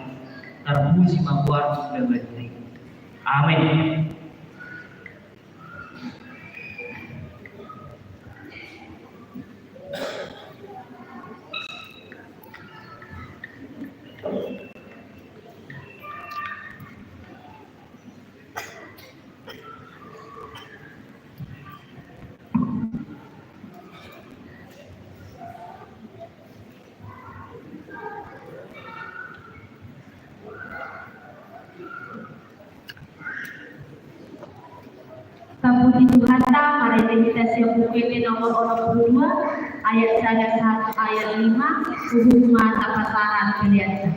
Tarpuji ma goarMu na badia i. Amen. Tapuji Tuhanta, marende hita sian Buku Ende nomor onom pulu dua, ayat sada sahat ayat lima, huhut ma tapasahat pelean.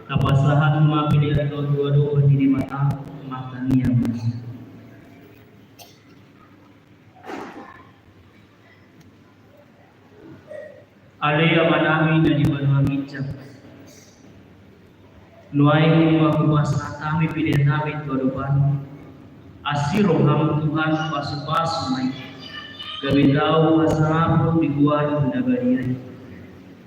Tapasahat ma pelean on tu adopan ni Debata, martangiang ma. Ale Amanami na di banua ginjang, nuaeng ma hupasahat hami pelean nami tu adopanMu. Asi rohaM Tuhan, pasupasu ma i, gabe tau hasangapon di goarMu na badia i.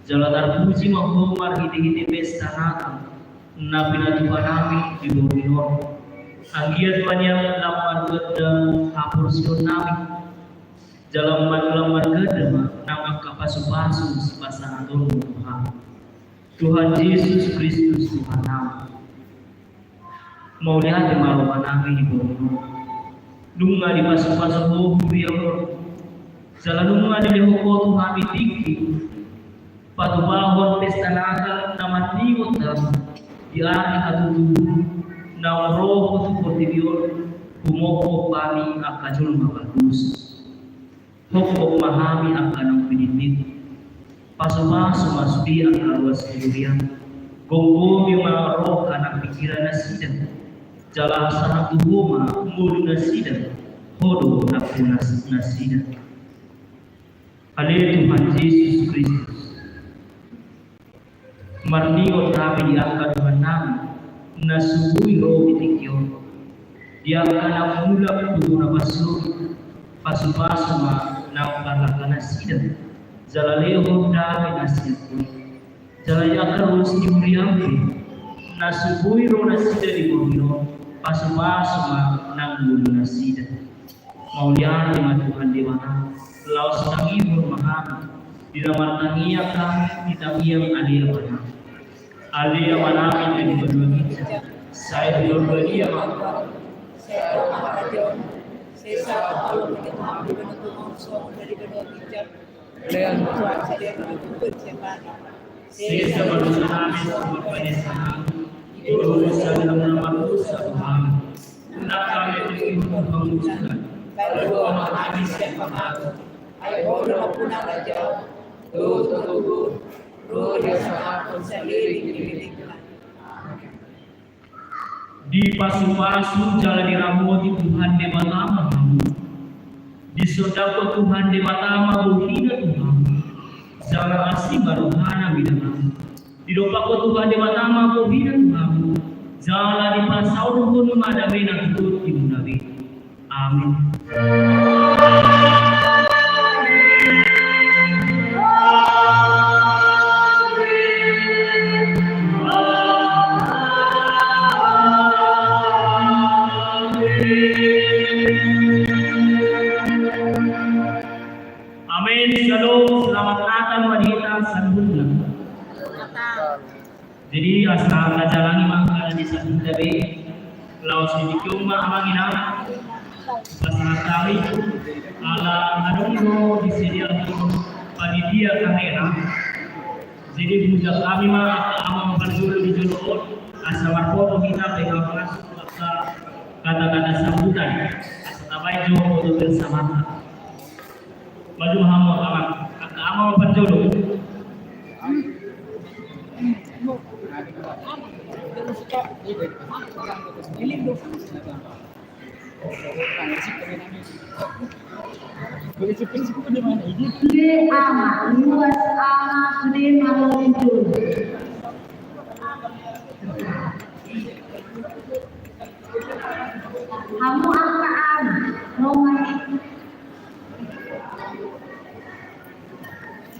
Jala tarpuji ma Ho marhitehite pesta Natal na pinatupa nami di borngin on. Anggiat ma nian lam marganda haporseaonnami, jala ma lam marganda ma nang angka pasupasu sipasahatonMu tu hami. Tuhan Jesus Kristus Tuhannami. Mauliate ma rohanami di borngin on. Nunga dipasupasu Ho huriaM on, jala nunga dilehon Ho tu hami tingki patupahon pesta Natal na marningot hami di ari hatutubuM naung ro Ho tu portibi on, humophop hami angka jolma pardosa. Hophop ma hami angka naung pinillit. Pasupasu ma sude angka ruas ni huriaM. Gomgomi ma roha nang pingkiran nasida. Jala sahat tu Ho ma ngolu nasida. Ho do nampuna nasida. Ale Tuhan Jesus Kristus. Marningot hami di angka dongan nami na so boi ro di tingki on, di angka na mulak dohot na parsogit, pasupasu ma nang parlangka nasida, jala lehon dame na sian Ho i. Jala di angka ruas ni huriaM pe na so boi ro nasida di borngin on, pasupasu ma nang ngolu nasida. Mauliate ma Tuhan Debata, laos tangihon ma hami di na martangiang hami di tangiang Ale Amanami. Ale Amanami na di banua ginjang, sai pinarbadia ma goarMu. Sai ro ma harajaonMu. Sai saut ma lomo ni rohaM di banua tonga on songon na di banua ginjang. Lehon ma Tuhan sadari on hangoluan siapari. Sesa ma dosanami songon panesanami di dosa ni na mardosa tu hami. Unang hami tingki tu pangunjunan. Palua ma hami sian pangago. Ai Ho do nampuna harajaon, dohot hatoguon, dohot hasangapon saleleng ni lelengna. Amen. Dipasupasu jala diramoti Tuhan Debata ma hamu. Disondangkon Tuhan Debata ma bohina tu hamu, jala asi ma rohana mida hamu. Didompakkon Tuhan Debata ma bohina tu hamu, jala dipasaorhon ma damena tu ibana be. Amin. Amin. Shalom. Selamat Natal ma di hita saluhutna. Jadi asa tajalangi ma angka na di sampingta be. Laos di tingki on ma amang inang, pasahat hami ala adong do disediahon panitia kahena. Jadi huja hami ma angka amang parjolo di jolo on, asa marboto hita pe hamu masuk angka kata-kata sambutan, asa tabaen jo boto bersamanta. Maju ma hamu amang, angka amang parjolo. Sude ama, luas ama, sude ama, luas. Hamu angka